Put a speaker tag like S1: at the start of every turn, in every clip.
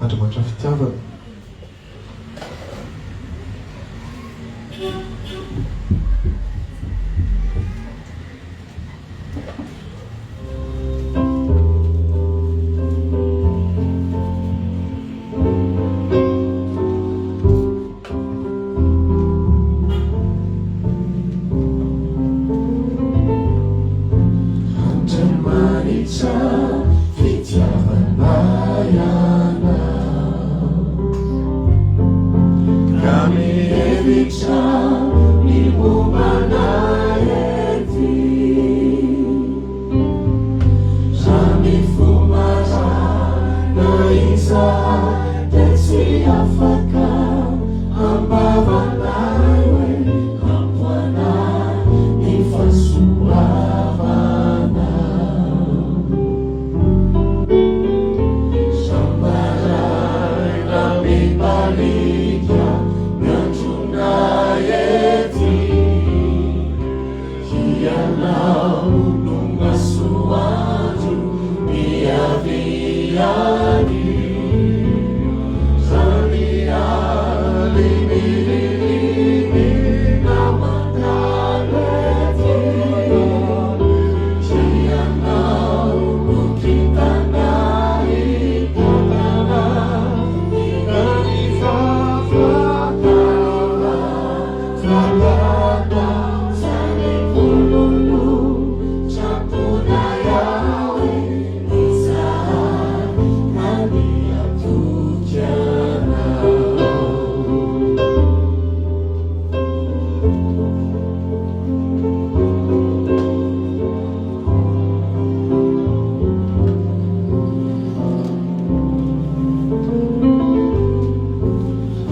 S1: Andriamanitra fitiavana.
S2: Andriamanitra fitiavana ianao Ka mihevitra ny momba anay ety Raha mifoha maraina izahay dia tsy afaka ambavanay hoe ampy anay ny fahasoavana. Za maraina mibaliaka ny andronay ety. Hianao no masoandro miaviany. Zany alin'ny ririnina mandalo ety. Hianao no kintana hitantana ka ny vavaka.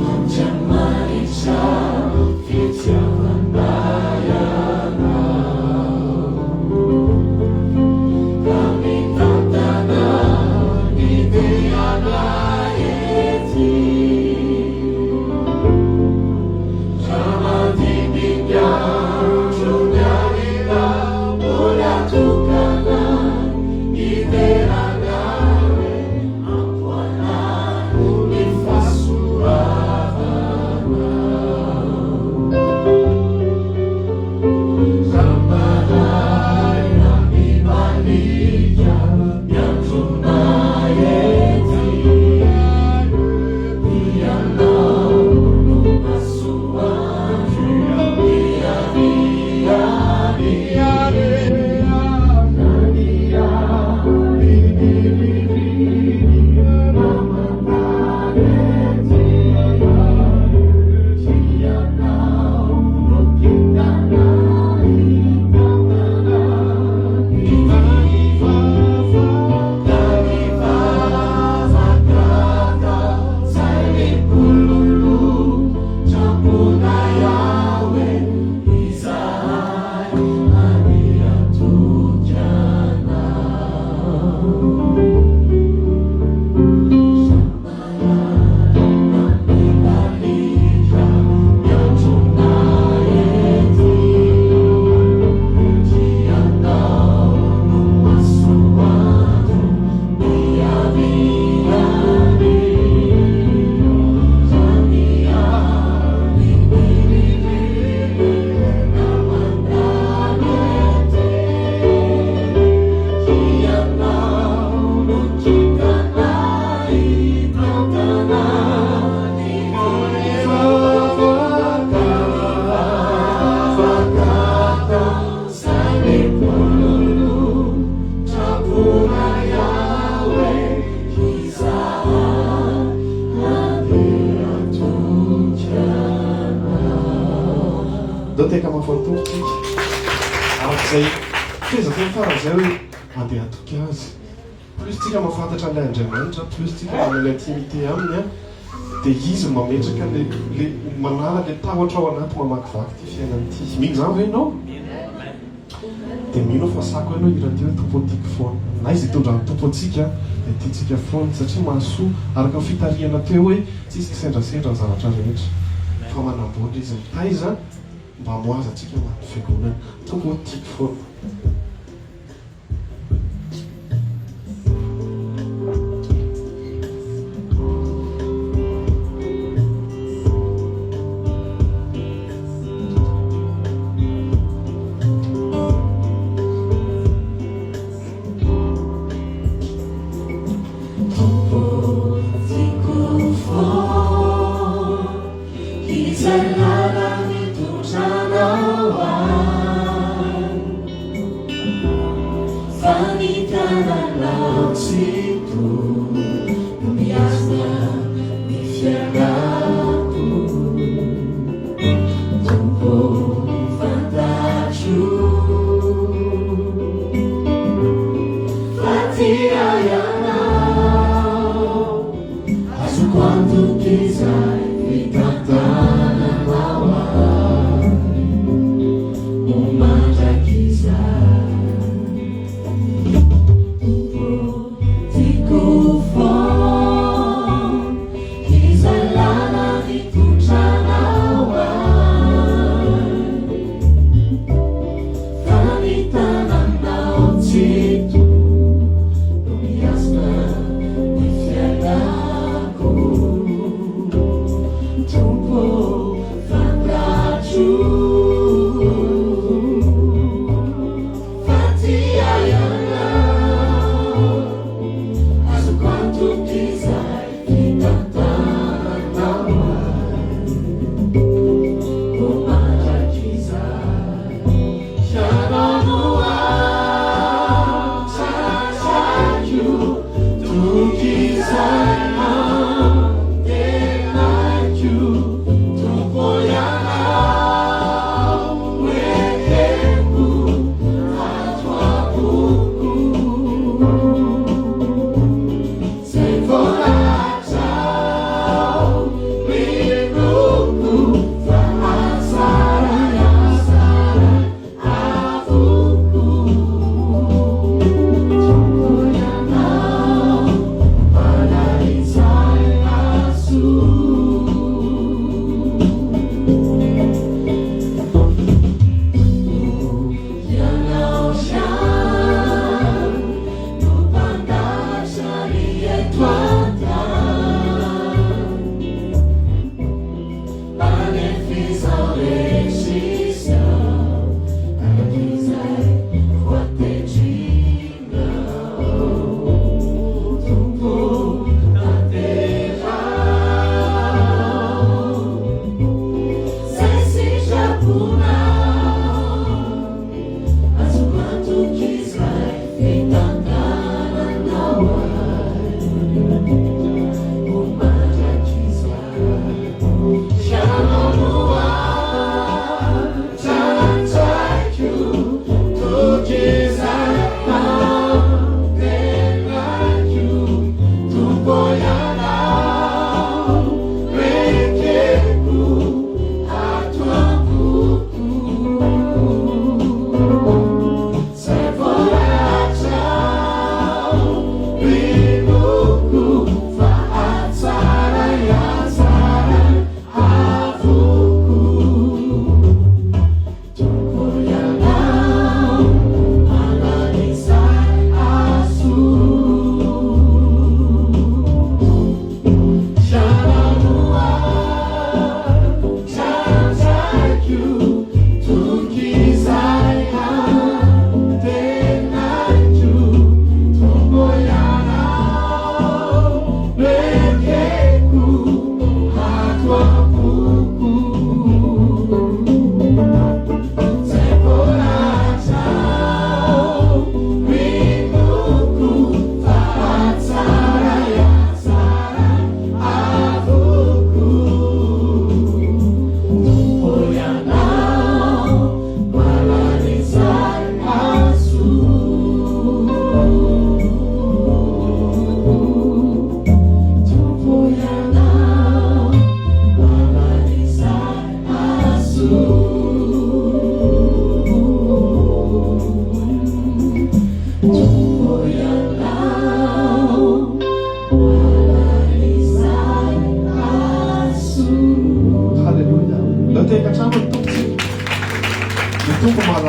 S2: Andriamanitra fitiavana Ianao Ka mitantana ny dianay ety Raha mandimby ny andro ny alina Mbola tokana hiderana hoe Ampoanaro ny fahasoavana. Raha maraina mibaliaka miantona ety, Ianao no masoandro miaviany.
S1: Ndao tehaka mafy ny Tompo tsika. Araka izay fehezanteny farany izay hoe andeha hatoky Azy. Plus tsika mahafantatra an'ilay Andriamanitra, plus tsika manana intimité aminy an, dia Izy no mametraka le le manala le tahotra ao anaty mamakivaky ity fiainana ity. Mino izany ve ianao? Dia mino aho fa sako ianao hira ity hoe Tompo ô tiako foana. N'aiza itondran'ny Tompo antsika dia tiantsika foana satria mahasoa araka ny fitarihana teo hoe tsisy kisendrasendra ny zavatra rehetra fa manamboatra Izy mitaiza mba hamohaza antsika ho an'ny fiangonana. Tompo ô tiako foana.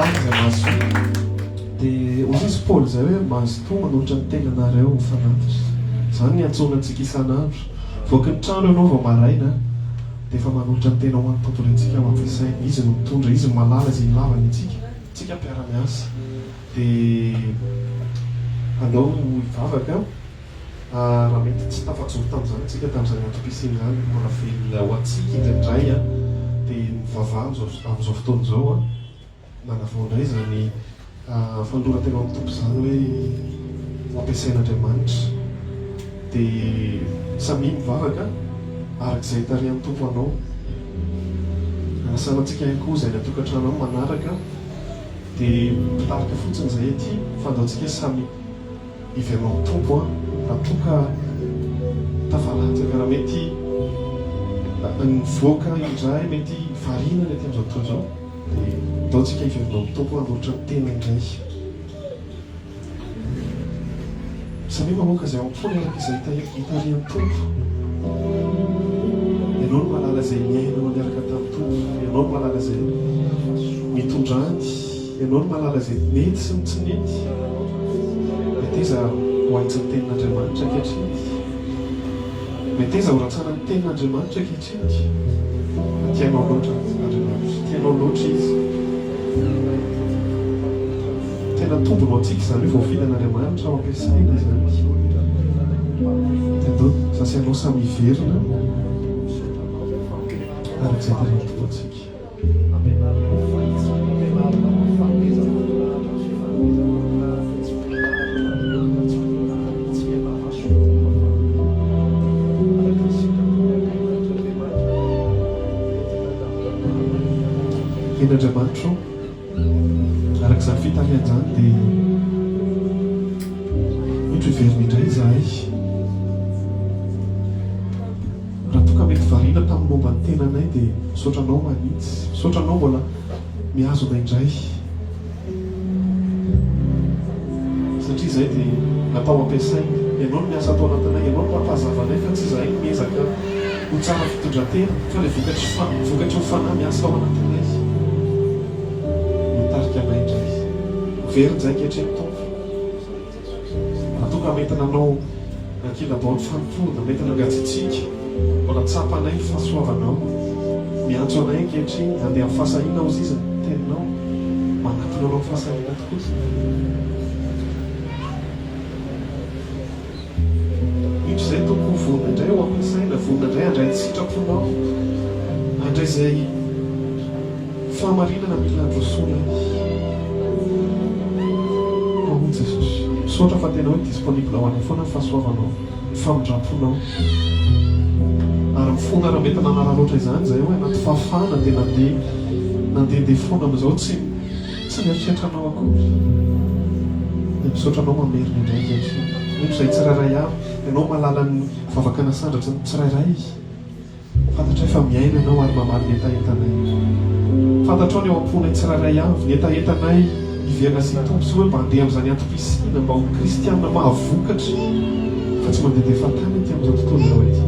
S1: araka izay mahasoa. Dia hoy izy Paoly izay hoe mazotoa manolotra ny tenanareo ho fanatitra. Izany ny iantsoana antsika isan'andro. Voaky ny trano ianao vao maraina dia efa manolotra ny tena ho an'ny Tompo indray tsika ho ampiasaina. Izy no mitondra, Izy no mahalala izay ilavany antsika. Tsika mpiara-miasa. Dia andao hivavaka. Raha mety tsy tafajoro tamin'izany isika tamin'izany antom-pisiana izany, mbola velona ho antsika indraindray dia mivavaha amin'izao fotoana izao manavao indray izany fanoloran-tena ao amin'ny Tompo izany hoe ho ampiasain'Andriamanitra. Dia samia mivavaka araka izay itarihan'ny Tompo anao. Anasana antsika ihany koa izay any an-tokantrano any manaraka dia mpitarika fotsiny izahay aty fa andao tsika samy Hiverina Tompo a, raha toa ka tafalatsaka, raha mety nivoaka indray, mety variana ny aty amin'izao tontolo izao, dia ndao tsika hiverina ao amin'ny Tompo hanolotra ny tena indray. Samia mamoaka izay ao am-pony araka izay itarihan'ny Tompo. Ianao no mahalala izay niainanao niaraka tamin'ny Tompo, ianao no mahalala izay nitondrany. Ianao no mahalala izay nety sy ny tsy nety. Meteza ho haintsin'ny Tenin'Andriamanitra ankehitriny. Meteza ho rantsanan'ny Tenin'Andriamanitra ankehitriny. Fa tianao loatra Andriamanitra. Tianao loatra Izy. Tena tombony ho antsika izany hoe voafilin'Andriamanitra ho ampiasaina izany. Dia andao za sy ianao samy hiverina araka izay tarihin'ny Tompo antsika. Eny Andriamanitra ô, araka izany fitarihana izany dia indro hiverina indray izahay. Raha toa ka mety variana tamin'ny momba ny tenanay dia misaotra anao manitsy, misaotra anao mbola mihazona indray satria izay dia natao ampiasaina, ianao no miasa ato anatinay, ianao no mampahazava anay fa tsy izahay no miezaka ho tsara fitondran-tena fa ilay vokatry vokatry ny fanahy miasa ao anatinay no mitarika anay indray. Miverina izay ankehitriny Tompo. Raha toa ka mety nanao ankilabao ny fanompoana, mety nangatsiatsiaka, mbola tsapanay ny fahasoavanao. Miantso anay ankehitriny handeha amin'ny fahasahiana hozy izy ny teninao. Manatona anao amin'ny fahasahiana tokoa. Indro izay Tompo vonona indray ho ampiasaina, vonona indray handray ny sitraponao, handray izay fahamarinana mila handrosoana ahy. Mpamonjy Jesosy, misaotra fa tena hoe disponible ho anay foana ny fahasoavanao, ny famindram-ponao. Ary mifona raha mety nanararaotra izany izahay hoe anaty fahafahana dia nandeha nandehandeha foana amin'izao tsy Tsy mieritreritra anao akory. Dia misaotra anao mamerina indray ankehitriny. Indro izay tsirairay avy. Ianao mahalala ny vavaka nasandratry ny tsirairay. Fantatray fa mihaino Ianao ary mamaly ny hetahetanay. Fantatrao ny ao am-ponay tsirairay avy, ny hetahetanay hiverina sy hitombo sy hoe mba handeha amin'izany antom-pisiana, mba ho kristiana mahavokatra fa tsy mandehandeha fahatany ety amin'izao tontolo izao ety.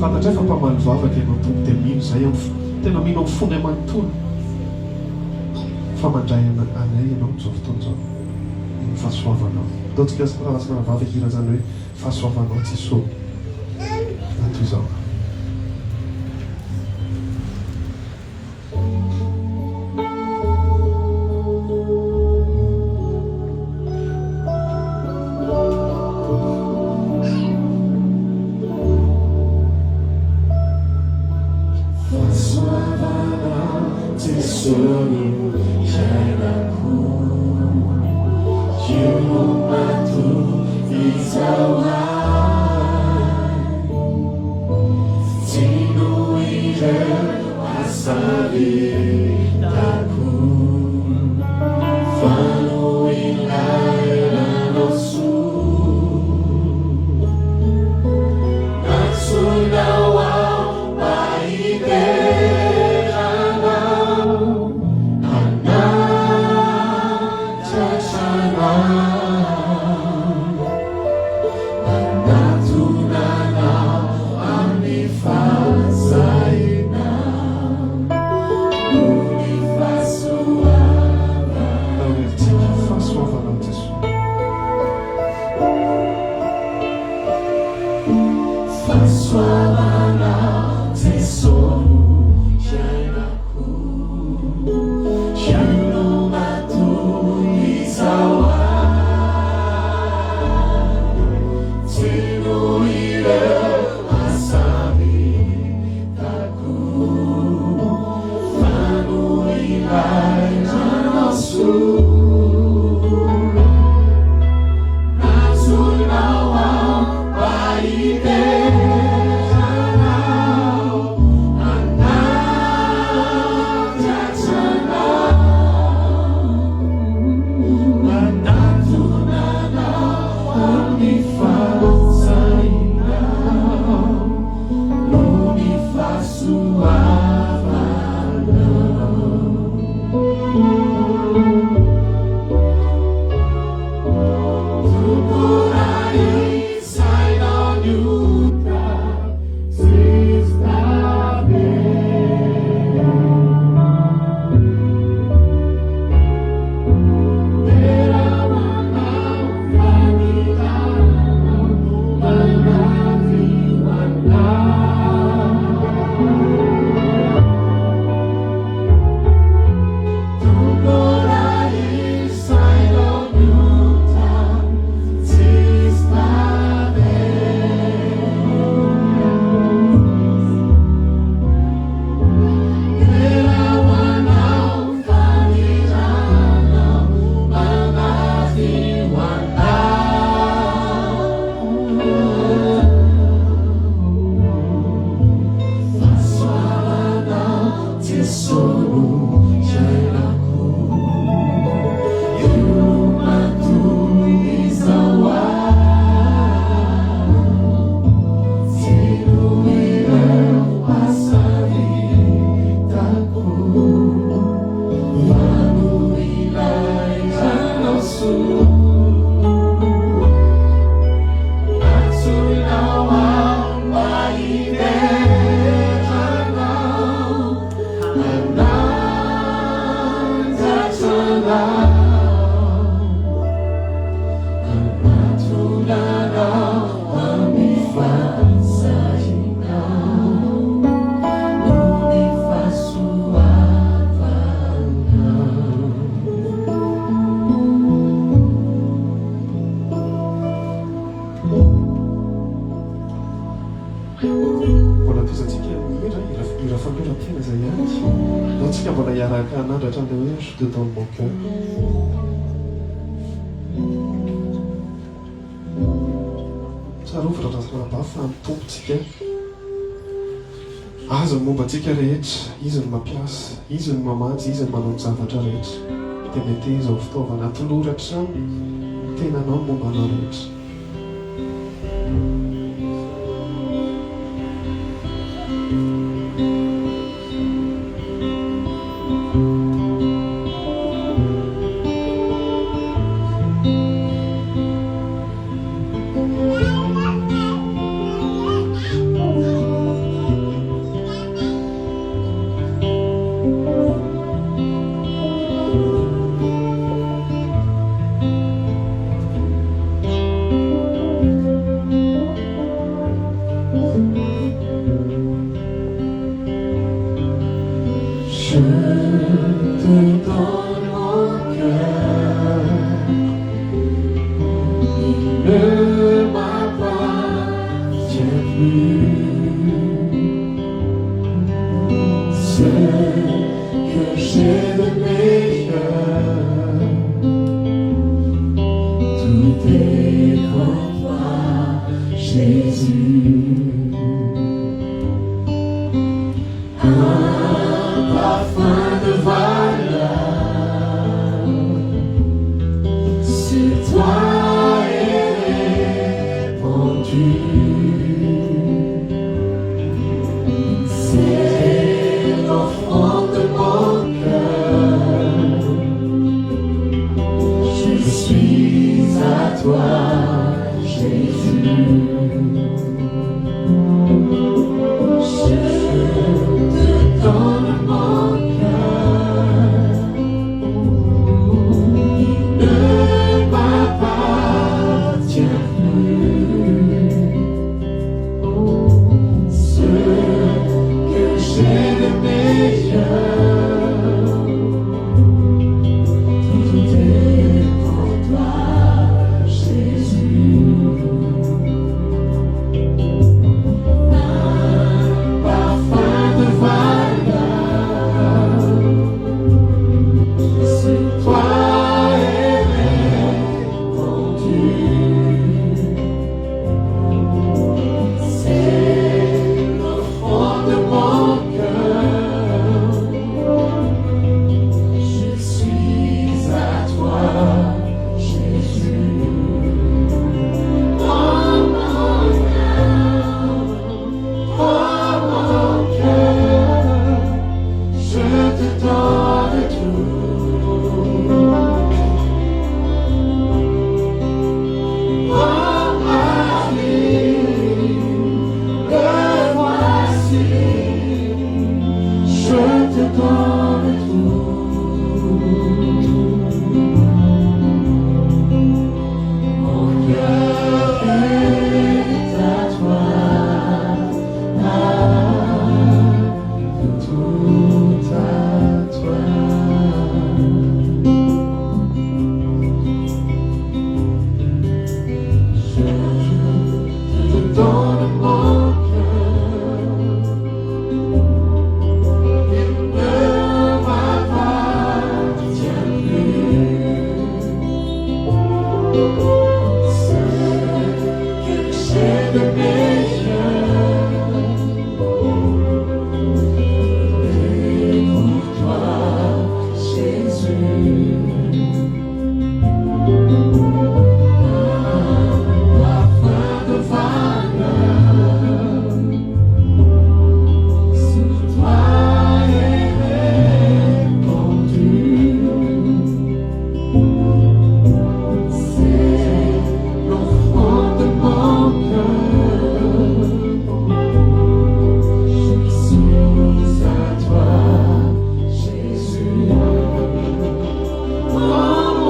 S1: Fantatray fa mpamaly vavaka ianao Tompo dia mino izahay amin'ny tena mino amin'ny fonay manontolo fa mandray anay ianao amin'izao fotoana izao noho ny fahasoavanao. Ataontsika rahalahy sy rahavavy hira izany hoe fahasoavanao Jesoa na toy izao. Je te donne mon cœur. Tsarovy Radrasarabavy fa ny Tompontsika Azy ny momba antsika rehetra, Izy no mampiasa, Izy no mamanjy, Izy no manao ny zavatra rehetra. Dia meteza ho fitaovana atolory hatrany ny tenanao ny momba anao rehetra.
S2: Je te donne mon cœur, il ne m'appartient plus. Ce que j'ai de meilleur, tout est pour toi, Jésus. Un parfum de valeur sur toi est répandu. C'est l'offrande de mon cœur. Je suis à toi, Jésus. Je te donne mon cœur. Il ne m'appartient plus. Ce que j'ai de meilleur, tout est pour toi, Jésus. Un parfum de valeur sur toi est répandu. C'est l'offrande de mon cœur. Je suis à toi, Jésus. Oh mon cœur, oh mon cœur, je te donne tout. Oh ma vie, le voici, je te donne tout. Mon cœur est à toi, ah, tout à toi. Je te donne mon cœur, il ne m'appartient plus. Ce que j'ai de meilleur est pour toi, Jésus. Un parfum de valeur sur toi est répandu. C'est l'offrande de mon cœur. Je suis à toi, Jésus. Oh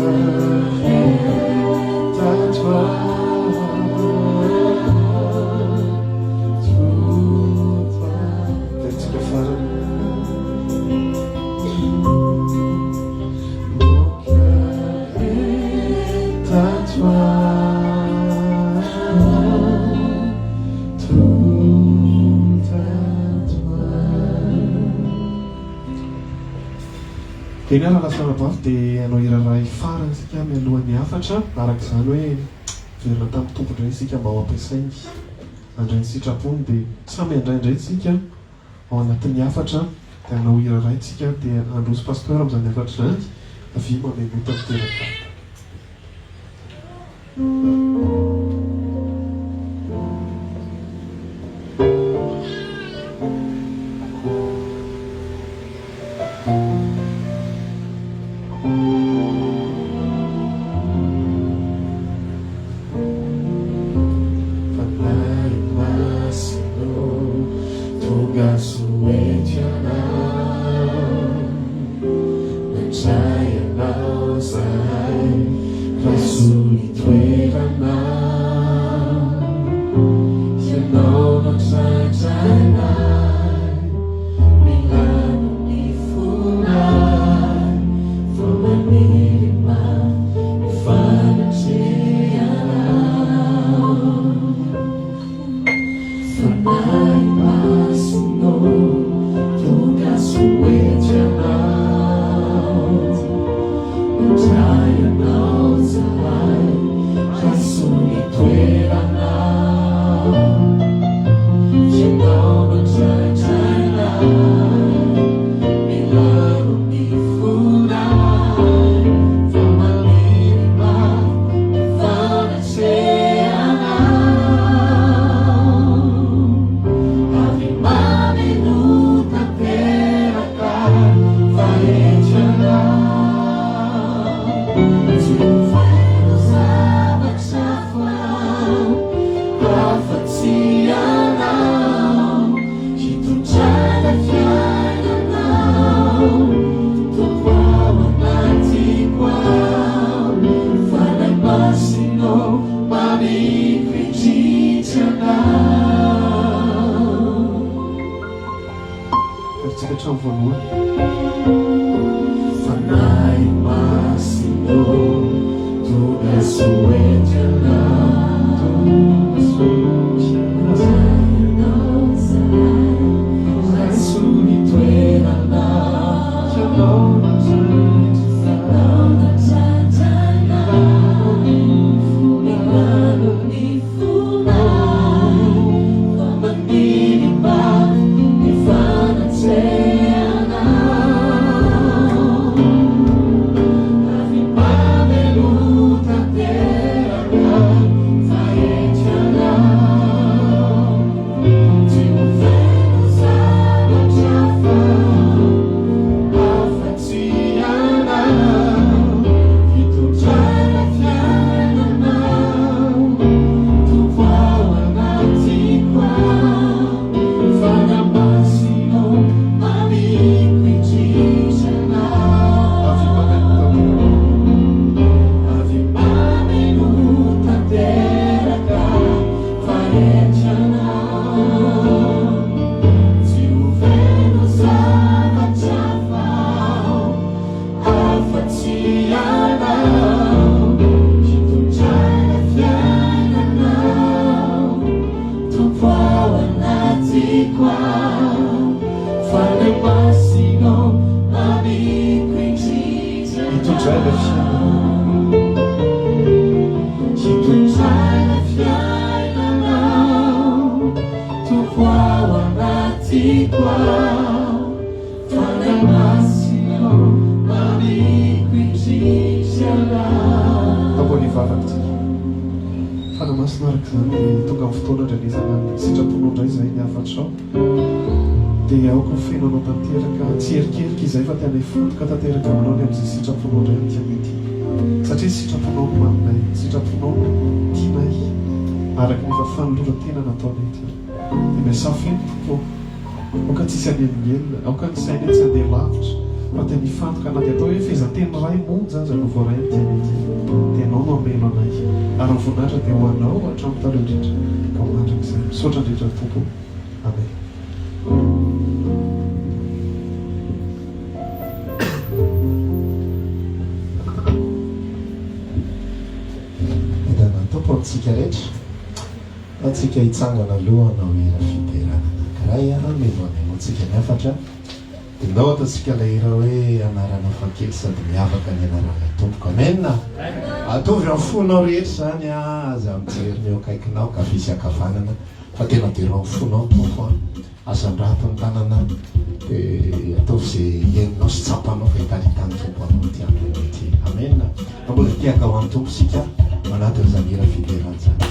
S1: cœur est à toi. Tout à Tetsika farany. Mon cœur est à toi. Tout à toi. Dia ny rahalahy sy anabavy dia hanao hira iray farany isika mialohan'ny hafatra, araka izany hoe miverina tamin'ny Tompo indray isika mba ho ampiasainy handray ny sitrapony dia samy handray indray isika ao anatin'ny hafatra dia hanao hira iray isika dia handroso Pasteur amin'izany hafatra izany avia mamenoa tanteraka. Fanahy Masina ô, tonga soa eto ianao. Mandray anao zahay, raiso ny toeranao. Ianao no trandrainay, milano ny fonay, fa maniry mafy ny fanatrehanao. Fanahy Masina ô, tonga soa eto ianao. Mandray anao zahay, raiso ny toeranao. Ianao no trandrainay, milano ny fonay, fa maniry mafy ny fanatrehanao. Avy mameno tanteraka fa eto ianao. Tsy ho feno zavatra hafa afa-tsy ianao hitondrana fiainanao. Tompo ao anatiko ao, Fanahy Masina ô, mamiko indrindra anao. Averitsika hatramin'ny voalohany. Fanahy Masina ô, tonga soa eto ianao. Tonga soa ianao. Raiso ny toeranao. Ianao no trandrainao. Milano ny fonay, fa maniry mafy ny fanatrehanao. Avy mameno tanteraka fa eto ianao. Tsy ho feno zavatra hafa afa-tsy ianao hitondrana fiainanao. Tompo ao anatiko ao, Fanahy Masina ô, mamiko indrindra anao. Avy mameno tanteraka. Avy mameno tanteraka fa eto ianao. Tsy ho feno zavatra hafa afa-tsy ianao hitondrana fiainanao. Tompo ao anatiko ao, Fanahy Masina ô, mamiko indrindra Hitondrana fiainana. Hitondrana fiainanao. Tompo ao anatiko ao, Fanahy Masina ô, mamiko indrindra anao. Tompo ny vavaka tsika. Fanahy Masina araka izany dia tonga amin'ny fotoana andrenesana ny sitraponao indray izay ny hafatrao. Dia aoka ho feno anao tanteraka, tsy erikerika izay fa tena hifantoka tanteraka aminao ny amin'izay sitraponao indray amin'ity anio ity. Satria ny sitraponao no maminay, ny sitraponao no tianay, araka ny efa fanoloran-tena nataonay ity. Dia miasà feno Tompo ô. Aoka tsy hisy hanelingelina, aoka ny sainay tsy handeha lavitra. Fa tena hifantoka na dia atao hoe fehezanteny iray monja aza no voaray amin'ity anio ity, dia Ianao no hameno anay. Ary ny voninahitra dia ho Anao hatramin'ny taloha indrindra ka ho mandrakizay. Misaotra indrindra Tompo. Amen.
S3: Miadana ny Tompo amintsika rehetra. Antsika hitsangana aloha hanao hira fiderana anankiray mialohan'ny henoantsika ny hafatra. Dia ndao ataontsika ilay hira hoe Anarana hafakely sady miavaka ny anaran'ilay Tompoko. Amen! Ataovy amin'ny fonao rehetra izany, aza mijery ny eo akaikinao, ankavia sy ankavanana, fa tena derao amin'ny fonao ny Tompo. Asandrato ny tanana dia ataovy izay henonao sy tsapanao fa hitaritan'ny Tompo anao ity andro anio ity. Amen. Fa mbola hitehaka ho an'ny Tompo isika ao anatin'izany hira fiderana izany.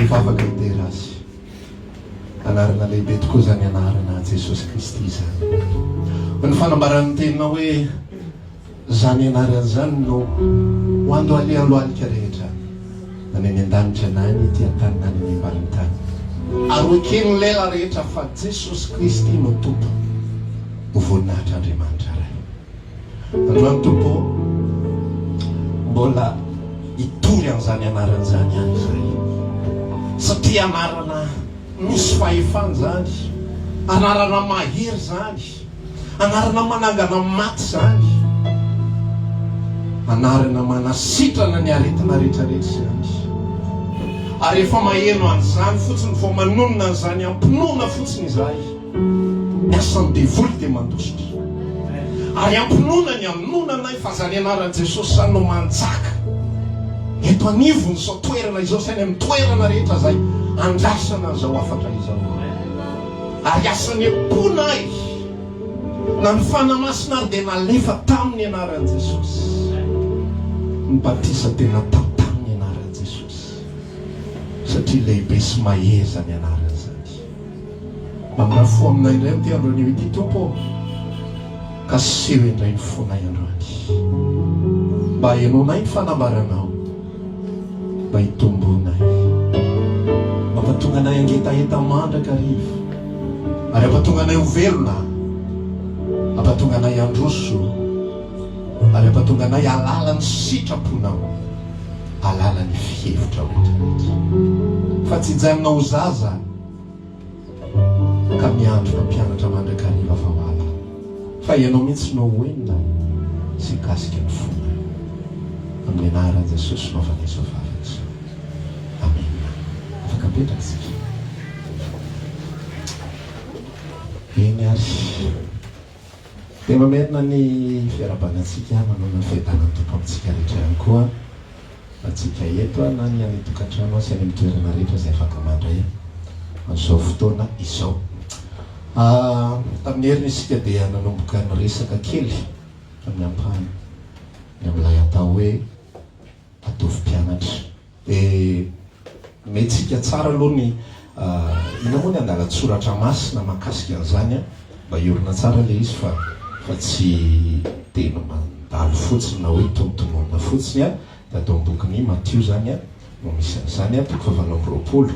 S3: Hivavaka hidera Azy. Anarana lehibe tokoa izany anarana Jesosy Kristy izany. Ny fanambaran'ny teninao hoe izany anarana izany no ho andohalehandohalika rehetra na ny any an-danitra na ny ety an-tany na ny any ambanin'ny tany. Ary ho eken'ny lela rehetra fa Jesosy Kristy no Tompo ho voninahitr'Andriamanitra Ray. Androany Tompo ô, mbola hitory an'izany anarana izany ihany izahay. Satria anarana misy fahefana izany, anarana mahery izany, anarana manangana maty izany, anarana manasitrana ny aretina rehetrarehetra izany. Ary efa maheno an'izany fotsiny vao manonona an'izany am-pinoana fotsiny izahay. Ny asan'ny devoly dia mandositra. Ary ampinoana ny hamonoana anay fa zany anaran'i Jesosy zany no manjaka eto anivon'izao toerana izao sy any amin'ny toerana rehetra izay andrasana an'izao hafatra izao. Ary asan'ny am-ponay na ny Fanahy Masina ary dia nalefa tamin'ny anaran'i Jesosy. Ny batisa dia natao tamin'ny anaran'i Jesosy. Satria lehibe sy mahery izany anarana izany. Mamindrà fo aminay indray amin'ity andro anio ity, Tompo ô, ka seho indray ny fonay androany. Mba henoinay ny fanambaranao, mba hitombonay. Mampatonga anay hangetaheta mandrakariva, ary hampatonga anay ho velona, hampatonga anay handroso, ary hampatonga anay hahalala ny sitraponao, hahalala ny fihevitrao rehetrarehetra. Fa tsy hijanona ho zaza. Ka miandry mpampianatra mandrakariva vao ala. Fa ianao mihitsy no ho enina sy hikasika ny fonay. Amin'ny anaran'i Jesosy no anaovanay izao vavaka izao. Amena. Afaka mipetraka isika. Eny ary. Dia mamerina ny fiarahabana antsika manoloana ny fiadanan'ny Tompo amintsika rehetra ihany koa, antsika eto na ny any an-tokantrano sy any amin'ny toerana rehetra izay afaka mandray an'izao fotoana izao. Tamin'ny heriny isika dia nanomboka niresaka kely tamin'ny ampahany ny amin'ilay atao hoe ataovy mpianatra. Dia omentsika tsara aloha ny inona moa ny andalan-tsoratra masina mahakasika an'izany an, mba hiorina tsara ilay izy fa fa tsy teny mandalo fotsiny na hoe tonontononina fotsiny an, dia ato amin'ny bokin'i Matio izany an no misy an'izany an, toko fahavalo amby roapolo.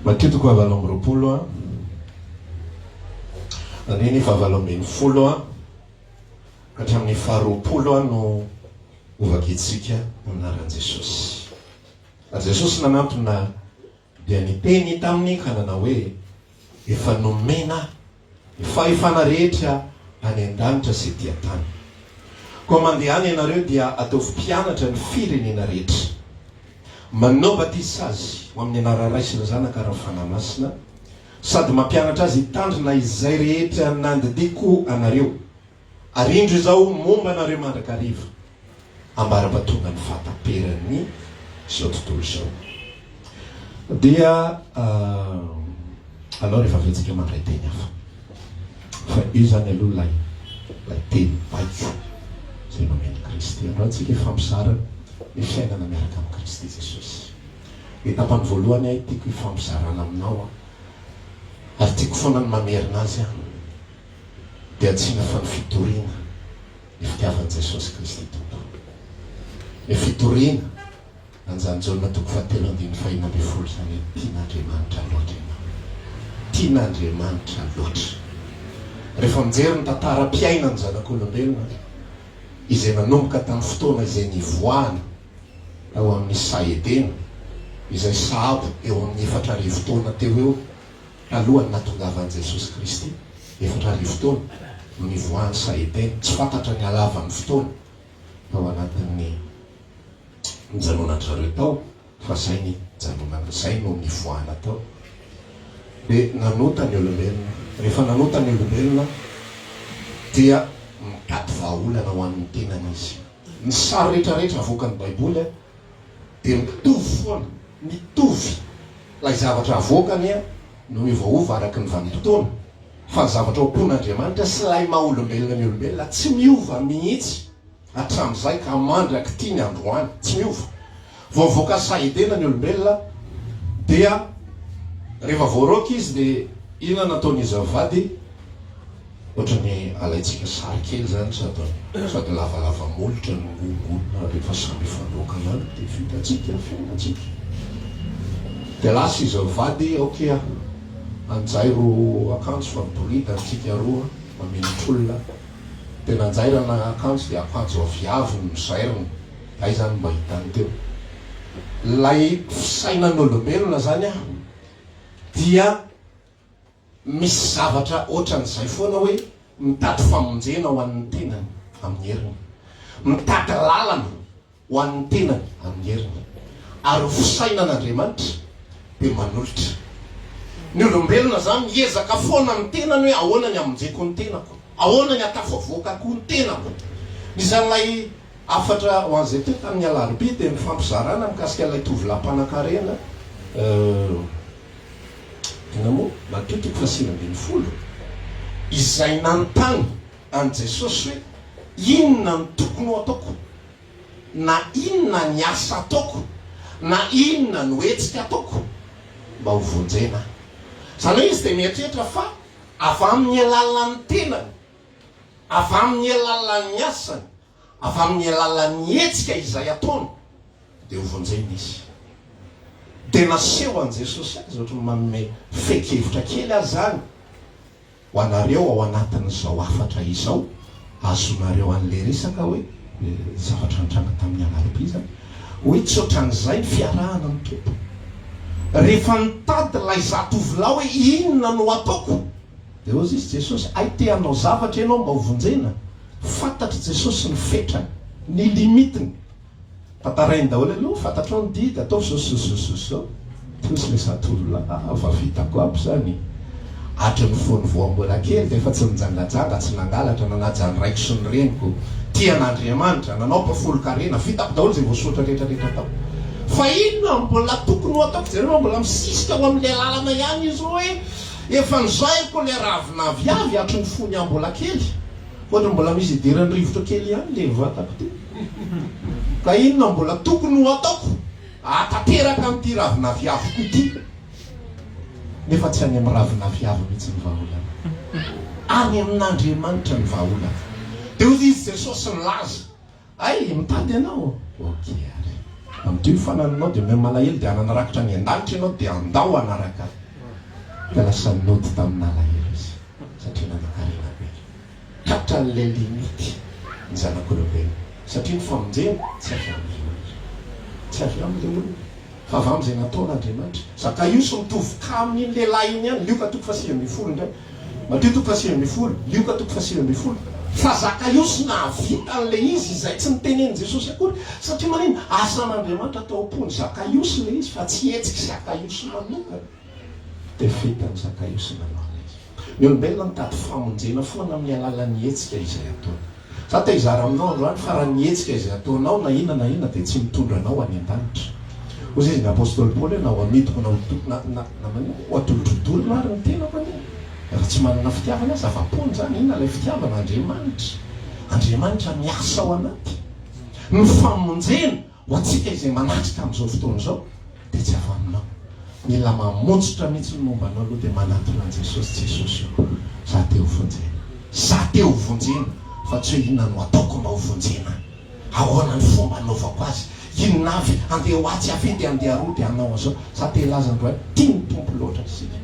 S3: Matio toko fahavalo amby roapolo a, andininy fahavalo ambin'ny folo a, ka hatramin'ny faharoapolo a no hovakintsika amin'ny anaran'i Jesosy. Ary Jesosy nanantona dia niteny taminy ka nanao hoe, Efa nomena ahy ny fahefana rehetra any an-danitra sy ety an-tany. Koa mandehana ianareo dia ataovy mpianatra ny firenena rehetra. Manao batisa azy ho amin'ny anaran'ny Ray sy ny Zanaka ary ny Fanahy Masina, sady mampianatra azy hitandrina izay rehetra nandidiako anareo. Ary indro izaho momba anareo mandrakariva, ambara-pahatonga ny fahataperan'ny izao tontolo izao. Dia alao rehefa avy eo tsika mandray teny hafa. Fa io izany aloha ilay ilay teny baiko izay nomen'i Kristy. Androany tsika hifampizara ny fiainana miaraka amin'i Kristy Jesosy. Ny tapany voalohany ahy tiako hifampizarana aminao ary tiako foana ny mamerina azy an. Dia tsy inona fa ny fitoriana ny fitiavan'i Jesosy Kristy Tompo. Ny fitoriana an'izany Jaona toko fahatelo andininy fahenina ambin'ny folo izany hoe tian'Andriamanitra loatra ianao. Tian'Andriamanitra loatra. Rehefa mijery ny tantaram-piainan'ny zanak'olombelona izay nanomboka tamin'ny fotoana izay nivoahana tao amin'ny saha Edena, izay sahabo eo amin'ny 4000 taona teo eo, Talohan'ny nahatongavan'i Jesosy Kristy, 4000 taona, no nivoahan'ny saha Edena. Tsy fantatra ny halavan'ny fotoana tao anatin'ny nijanonan-dry zareo tao, fa izay ny nijanonana, izay no nivoahana tao. Dia nanota ny olombelona. Rehefa nanota ny olombelona, dia mitady vahaolana ho an'ny tenany izy. Ny sary rehetrarehetra avoakan'ny Baiboly dia mitovy foana, mitovy. Ilay zavatra avoakany no miovaova araka ny vanim-potoana. Fa ny zavatra ao am-pon'Andriamanitra sy ilay maha olombelona ny olombelona tsy miova mihitsy hatramin'izay ka mandrak'ity ny androany. Tsy miova. Vao mivoaka saha Edena ny olombelona dia rehefa voaroaka izy dia inona nataon'izy mivady? Ohatran'ny alaintsika sary kely zany sady sady lavalava molotra no ngongonina rehefa samy hifandroaka ihany dia vitantsika ny fiainantsika. Dia lasa izy mivady ok ah anjairo akanjo fa miboridana tsika roa mamenotr'olona dia nanjairana akanjo dia akanjo aviavy no nozairina aiza no mba hitany teo ilay fisainan'olombelona zany ah dia Misy zavatra ohatran'izay foana hoe mitady famonjena ho an'ny tenany amin'ny heriny. Mitady lalana ho an'ny tenany amin'ny heriny. Ary ny fisainan'Andriamanitra dia manolotra. Ny olombelona izany miezaka foana amin'ny tenany hoe ahoana ny hamonjeko ny tenako? Ahoana ny hatafavoakako ny tenako? Nisy an'ilay hafatra ho an'izay teo tamin'ny alarobia dia nifampizarana mikasika ilay tovolahy mpanankarena. Inona moa? Matio toko faha-19, izay nanontany an'i Jesosy hoe, Inona no tokony ho ataoko? Na inona ny asa ataoko? Na inona no hetsika ataoko mba ho vonjena aho? Izany hoe izy dia mieritreritra fa avy amin'ny alalan'ny tenany, avy amin'ny alalan'ny asany, Avy amin'ny alalan'ny hetsika izay ataony dia ho vonjena izy. Dia naseho an'i Jesosy azy ohatry ny manome fehin-kevitra kely aza izany ho anareo ao anatin'izao hafatra izao ahazoanareo an'ilay resaka hoe zavatra nitranga tamin'ny alarobia izany hoe tsy ohatran'izay ny fiarahana amin'ny Tompo. Rehefa nitady ilay zatovolahy hoe inona no ataoko dia hozy izy Jesosy hay te hanao zavatra ianao mba ho vonjena? Fantatr'i Jesosy ny fetrany, ny limite-ny. Tantarainy daholo aloha, fantatrao ny didy, ataovy zao sy zao sy zao sy zao. Tosy le zatovolahy, ah fa vitako aby zany. Hatry ny fony vao mbola kely dia efa tsy nijangajanga, tsy nangalatra, nanaja ny raiko sy ny reniko, tia an'Andriamanitra, nanao mpafolon-karena, vitako daholo izay voasoratra rehetra rehetra tao. Fa inona no mbola tokony ho ataoko? Jereo fa mbola misisika ao amin'ilay lalana ihany izy hoe efa nozairiko ilay ravin'aviavy hatry ny fony aho mbola kely. Ohatry ny mbola misy idiran'ny rivotra kely ihany le vatako ty. Ka inona mbola tokony ho ataoko hahatanteraka an'ity ravinaviaviko ity? Nefa tsy any amin'ny ravinaviavy mihitsy ny vahaolana. Any amin'Andriamanitra ny vahaolana. Dia hoy izy Jesosy nilaza, Hay, mitady ianao? Ok ary. Amidio ny fanananao dia omeo malahelo dia hanana rakitra any an-danitra ianao dia andao hanaraka ahy. Dia lasa nody tamin'alahelo izy satria nanan-karena be. Tratran'ilay limite ny zanak'olombelona satria ny famonjena tsy avy amin'ilay olona. Tsy avy amin'ilay olona fa avy amin'izay nataon'Andriamanitra. Zakaiosy mitovy cas amin'iny lehilahy iny ihany, Lioka toko faha-19 indray. Matio toko faha-19, Lioka toko faha-19. Fa Zakaiosy nahavita an'ilay izy izay tsy nitenenin'i Jesosy akory. Satria maninona? Asan'Andriamanitra tao am-pon'i Zakaiosy ilay izy fa tsy hetsik'i Zakaiosy manokana. Dia vitan'i Zakaiosy nanao ilay izy. Ny olombelona mitady famonjena foana amin'ny alalan'ny hetsika izay ataony. Za te hizara aminao androany fa raha ny hetsika izay ataonao na inona na inona dia tsy mitondra anao any an-danitra. Hoy izy ny apostoly Paoly hoe na ho amidiko na ho na na na maninona ho atolotro dorona ary ny tenako anie raha tsy manana fitiavana aho zava-poana izany inona ilay fitiavana Andriamanitra Andriamanitra miasa ao anaty ny famonjena Ho antsika izay manatrika amin'izao fotoana izao dia tsy avy aminao. Mila mamotsitra mihitsy ny momba anao aloha dia manatona an'i Jesosy, Jesosy ô, za te ho vonjena. Za te ho vonjena fa tsy hoe inona no ataoko mba ho vonjena. Ahoana ny fomba anaovako azy? Inona avy? Andeha ho atsy avy dia andeha aroa dia hanao an'izao. Za te hilaza androany, tian'ny Tompo loatra isika.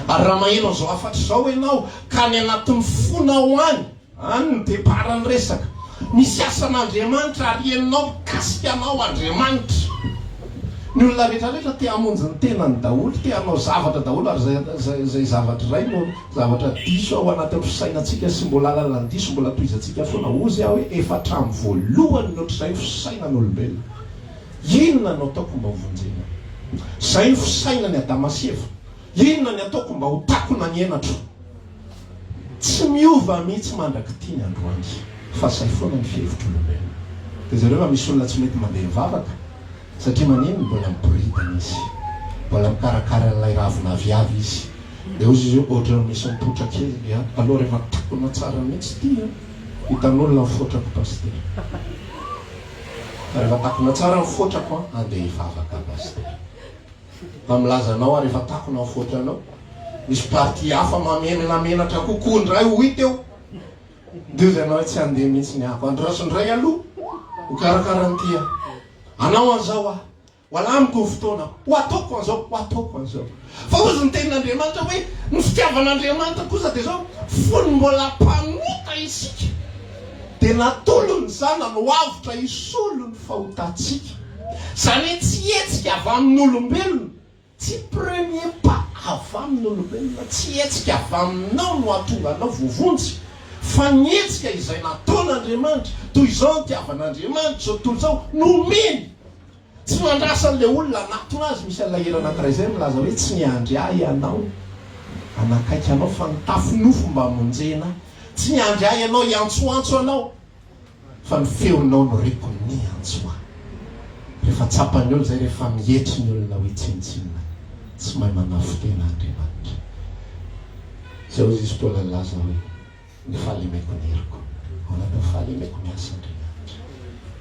S3: Ary raha maheno an'izao hafatra izao ianao ka any anatin'ny fonao any, Any ny départ ny resaka. Misy asan'Andriamanitra ary henonao mikasika anao Andriamanitra. Ny olona rehetra rehetra te hamonjy ny tenany daholo, te hanao zavatra daholo ary izay izay zavatra izay no zavatra diso ao anatin'ny fisainantsika sy mbola lalan-diso mbola tohizantsika foana. Hozy aho hoe efa hatramin'ny voalohany ny ohatr'izay ny fisainan'olombelona. Inona no ataoko mba ho vonjena? Izay ny fisainan'i Adama sy Eva. Inona ny ataoko mba ho takona ny henatro? Tsy miova mihitsy mandrak'ity ny androany fa zay foana ny fihevitr'olombelona. Dia jereo fa misy olona tsy mety mandeha mivavaka satria maninona? Mbola miboridana izy. Mbola mikarakara an'ilay ravin'aviavy izy. Dia hozy izy hoe ohatran'ny misy mipoitra kely ny ato. Aleo rehefa takona tsara mihitsy ity an, hitan'olona ny fotrako Pasitera. Fa rehefa takona tsara ny fotrako an, andeha hivavaka Pasitera. Fa milaza anao aho rehefa takona ny fotranao, misy partie hafa mahamenamenatra kokoa indray ho hita eo. Dia hozy ianao hoe tsy handeha mihitsy ny ako. Andraso indray aloha ho karakara an'ity aho. Anao an'izao aho. Ho alamiko ny fotoana, ho ataoko an'izao, ho ataoko an'izao. Fa hozy ny tenin'Andriamanitra hoe, ny fitiavan'Andriamanitra kosa dia izao, fony mbola mpanota isika, dia natolony ny Zanany ho avotra hisolo ny fahotantsika. Izany hoe tsy hetsika avy amin'olombelona, tsy premier pas avy amin'olombelona, tsy hetsika avy aminao no hahatonga anao voavonjy, fa ny hetsika izay nataon'Andriamanitra, toy izao nitiavan'Andriamanitra izao tontolo izao, nomeny. Tsy nandrasa an'ilay olona hanatona azy, misy an'ilay hira anankiray izay milaza hoe tsy niandry ahy ianao hanakaiky anao fa nitafy nofo mba hamonjena ahy, tsy niandry ahy ianao hiantsoantso anao fa ny feonao no reko niantso ahy. Rehefa tsapan'ny olona izay, rehefa mietry ny olona hoe tsinontsinona, tsy mahay manafo-tena Andriamanitra. Izay hozy izy Paoly nilaza hoe. Ny fahalemeko ny heriko. Ao anatin'ny fahalemeko miasa Andriamanitra.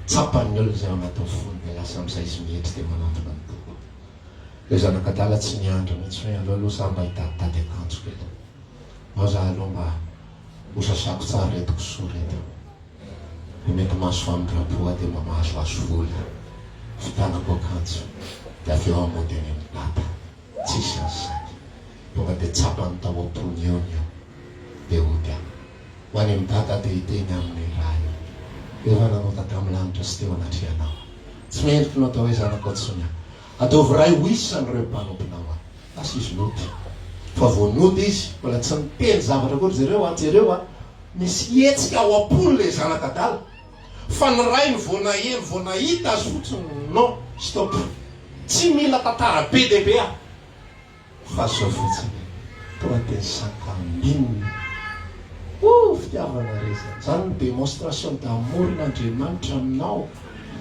S3: Tsapan'ny olona izay ao anatin'ny fony dia lasa amin'izay izy mietry dia manantona ny Tompo. Ilay zanak'adala tsy niandry mihitsy hoe aleo aloha za mba hitaditady akanjo kely. Ao za aloha mba ho sasako tsara ireto kisoa ireto. Dia mety mahazo famindram-po aho dia mba mahazoazo vola vitanako akanjo dia avy eo aho mody any amin'i Dada. Tsisy an'izany. Tonga dia tsapany tao am-pony eo ny eo. Dia hody aho. Ho any amin'i Dada dia hiteny aminy hoe, Ray ô, efa nanota tamin'ny lanitra sy teo anatrehanao aho. Tsy mendrika ny atao hoe zanakao intsony aho. Ataovy ray ho isan'ireo mpanomponao aho. Lasa izy nody. Fa vao nody izy, mbola tsy niteny zavatra akory. Jereo a, jereo a! Misy hetsika ao am-pony ilay zanak'adala. Fa ny rainy vao naheno, vao nahita azy fotsiny, non, stop. Tsy mila tantara be dia be aho fa zao fotsiny, tonga dia nisakambinina. Ooh, fitiavana re zany. Zany ny démonstration d'amour n'Andriamanitra aminao.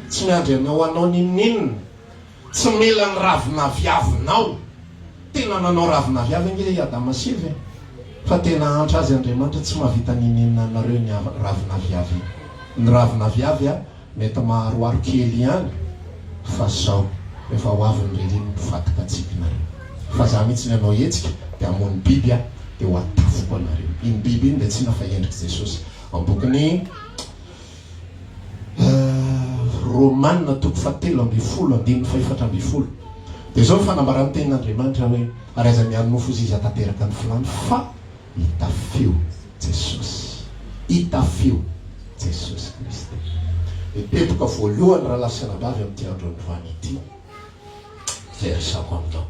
S3: Tsy miandry anao hanao n'inon'inona. Tsy mila ny ravinaviavinao. Tena nanao ravinaviavy ange i Adama sy Eva e. Fa tena antra azy Andriamanitra tsy mahavita n'inon'inona anareo ny ravinaviavy iny. Ny ravinaviavy a, mety maharoharo kely ihany fa zao, rehefa ho avy ny ririnina mifadikatsiky nareo. Fa za mihitsy ny hanao hetsika dia hamono biby aho dia ho atafiko anareo. Iny biby iny dia tsy inona fa endrik'i Jesosy. Ao am-bokin'i. Romana toko fahatelo ambin'ny folo andininy fahefatra ambin'ny folo. Dia izao ny fanambaran'ny tenin'Andriamanitra hoe, Ary aza miaro nofo izy hatanteraka ny filany fa itafio Jesosy. Itafio Jesosy Kristy. Ny teboka voalohany rahalahy sy anabavy amin'ity andro androany ity izay resako aminao.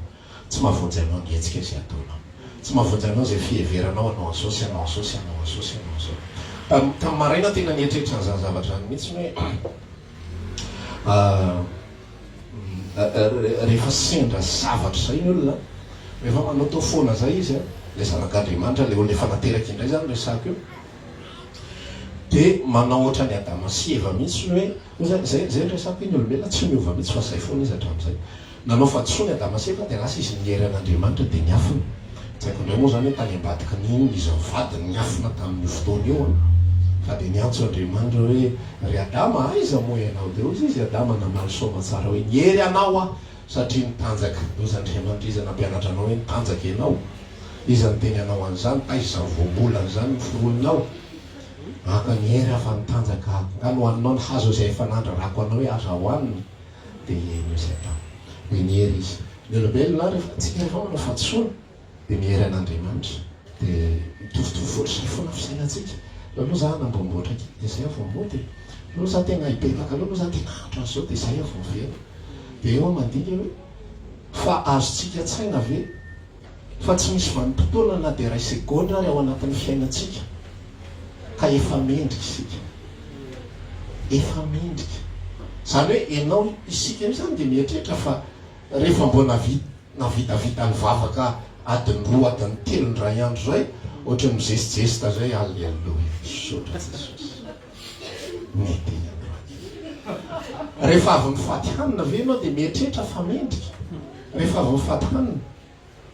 S3: Tsy mahavonjy anao ny hetsika izay ataonao. Tsy mahavonjy anao izay fiheveranao hanao an'izao sy hanao an'izao sy hanao an'izao sy hanao an'izao. Tamin'ny tamin'ny maraina tena nieritreritra an'izany zavatra izany mihitsy hoe rehefa sendra zavatra izay ny olona, rehefa manaotao foana izay izy, ilay zanak'Andriamanitra, ilay olona efa nateraka indray izany resako io, dia manao ohatran'i Adama sy Eva mihitsy ny hoe, izay izay ny resako io, ny olombelona tsy miova mihitsy fa izay foana izy hatramin'izay. Nanao fahadisoana i Adama sy Eva dia lasa izy niery an'Andriamanitra dia niafina. Tsy haiko indray moa izany hoe tany ambadiky ny inona izy mivady no niafina tamin'io fotoana io an! Fa dia niantso Andriamanitra hoe, Ry Adama, aiza moa ianao? Dia hoy izy, Adama namaly soamatsara hoe, Niery anao aho satria nitanjaka. Dia hoy Andriamanitra, Iza nampianatra anao hoe nitanjaka ianao? Iza niteny anao an'izany? Taiza izany voambolana izany noforoninao? Aoka niery aho fa nitanjaka aho. Angaha nohaninao ny hazo izay efa nandrarako anao hoe aza hohanina? Dia eny io izay atao. Dia niery izy. Ny olombelona rehefa, tsika rehefa manao fahadisoana dia miery an'Andriamanitra. Dia mitovitovy ohatr'izay foana fisainantsika. Aleo aloha za hanamboamboatra kely dia izay aho vao mody e. Aleo aloha za tena hibebaka, aleo aloha za tena hahandro an'izao dia izay aho vao miverina. Dia eo aho mandinika hoe fa azontsika an-tsaina ve fa tsy misy vanim-potoana na dia iray segondra ary ao anatin'ny fiainantsika ka efa mendrika isika. Efa mendrika. Izany hoe ianao, isika io izany dia mieritreritra fa rehefa mbo navitavita nivavaka adiny roa, adiny telo indray andro izay, ohatran'ny mizesijesta izay, Alléluia, misaotra Jesosy. Mety iny androany. Rehefa avy mifaty hanina ve ianao dia mieritreritra fa mendrika? Rehefa avy mifaty hanina.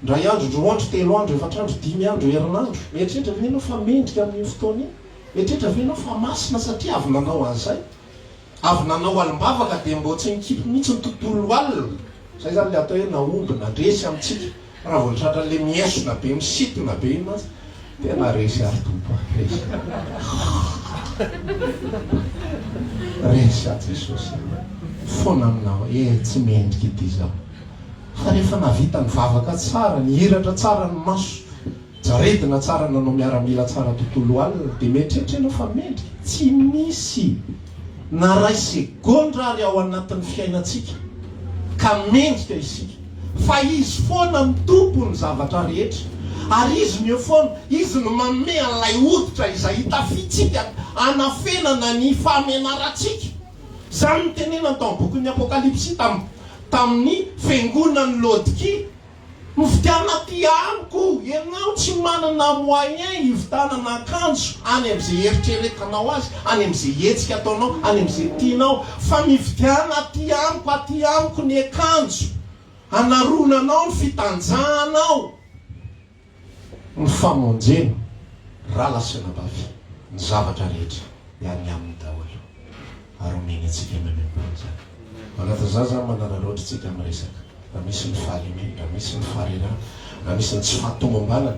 S3: Indray andro, roa andro, telo andro, efatra andro, dimy andro, herinandro. Mieritreritra ve ianao fa mendrika amin'iny fotoana iny? Mieritreritra ve ianao fa masina satria avy nanao an'izay? Avy nanao alim-bavaka dia mbô tsy nikipy mihitsy ny tontolo alina. Izay izany ilay atao hoe nahomby, nandresy amintsika. Fa raha vao ny tratran'ilay miesona be, misintona be iny mantsy, tena resy aho ry Tompo a, resy aho. Resy aho Jesosy a. Mifona aminao, eh tsy mendrika ity izaho. Fa rehefa nahavita nivavaka tsara, nihiratra tsara ny maso, Jaredina tsara nanao miaramila tsara tontolo alina dia mieritreritra ianao fa mendrika? Tsy misy na ray segondra ary ao anatin'ny fiainantsika ka mendrika isika fa Izy foana no Tompon'ny zavatra rehetra ary Izy no eo foana, Izy no manome an'ilay hoditra izay hitafiantsika hanafenana ny fahamenarantsika. Izany no tenenany tao amin'ny bokin'ny Apokalypsy tamin'ny fiangonan'i Laodikia. Mividiana aty amiko, ianao tsy manana moyen hividanana akanjo any amin'izay eritreretanao azy, any amin'izay hetsika ataonao, any amin'izay tianao, fa mividiana aty amiko, aty amiko ny akanjo hanaronanao ny fitanjahanao. Ny famonjena, rahalahy sy anabavy, ny zavatra rehetra dia any aminy daholo, ary omeny antsika maimaimpoana izany. Ao anatin'izany izany manararaotra isika miresaka, raha misy ny fahalemena, raha misy ny faharerahana, raha misy ny tsy fahatomombanana,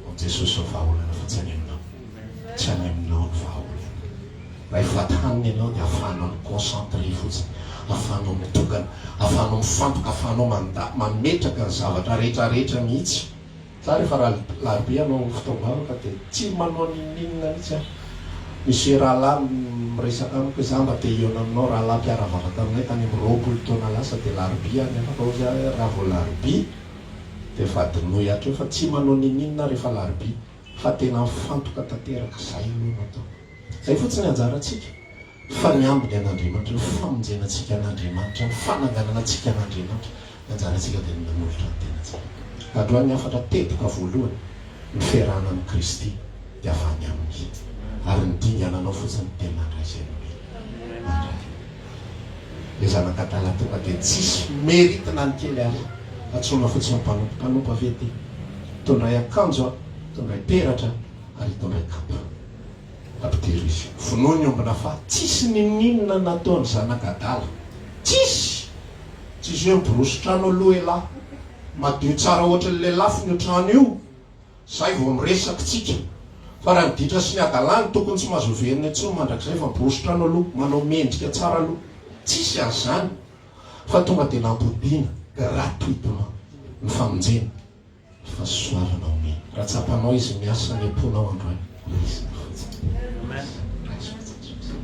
S3: ao Jesosy ny vahaolana fa tsy any aminao. Tsy any aminao ny vahaolana. Raha hifady hanina ianao dia ahafahanao mi-concentrer fotsiny, ahafahanao mitokana, ahafahanao mifantoka, ahafahanao manda, mametraka ny zavatra rehetra rehetra mihitsy. Za rehefa alarobia hanao fotoam-bavaka dia tsy manao n'inon'inona mihitsy aho. Misy rahalahy miresaka amiko hoe za mba te hihaona aminao, rahalahy mpiara-vavaka aminay tany amin'ny 20 taona lasa dia alarobia aho nefa hozy aho hoe raha vao alarobia dia efa adinoy hatreo fa tsy manao n'inon'inona aho rehefa alarobia fa tena mifantoka tanteraka, zay aloha no ataoko. Zay fotsiny anjarantsika fa ny ambiny an'Andriamanitra, ny famonjena antsika an'Andriamanitra, ny fananganana antsika an'Andriamanitra, ny anjarantsika dia ny manolotra ny tenantsika. Androany ny hafatra teboka voalohany, ny fiarahana amin'i Kristy dia avy any Aminy. Ary ny dingana anao fotsiny dia mandray izay nomeny. Mandray. Ilay zanak'adala tonga dia tsisy mérite na ny kely ary. Antsoina fotsiny mpanompo. Mpanompo avy ety. Tondray akanjo, tondray peratra ary tondray kapa. Ampidiro izy. Vonoy ny ombina fa tsisy ninoninona nataony zanak'adala. Tsisy! Tsisy hoe miborosy trano aloha elah. Madio tsara ohatry ny lelafiny io trano io. Zay vao miresaka tsika. Fa raha ny ditra sy ny hadalany tokony tsy mahazo heverina intsony mandrakizay fa miborosy trano aloha, manao mendrika tsara aloha. Tsisy an'izany fa tonga dia nampodiana gratuitement ny famonjena. Fahasoavana omeny. Raha tsapanao Izy miasa any am-ponao androany, raisina fotsiny. Raiso fotsiny Jesosy.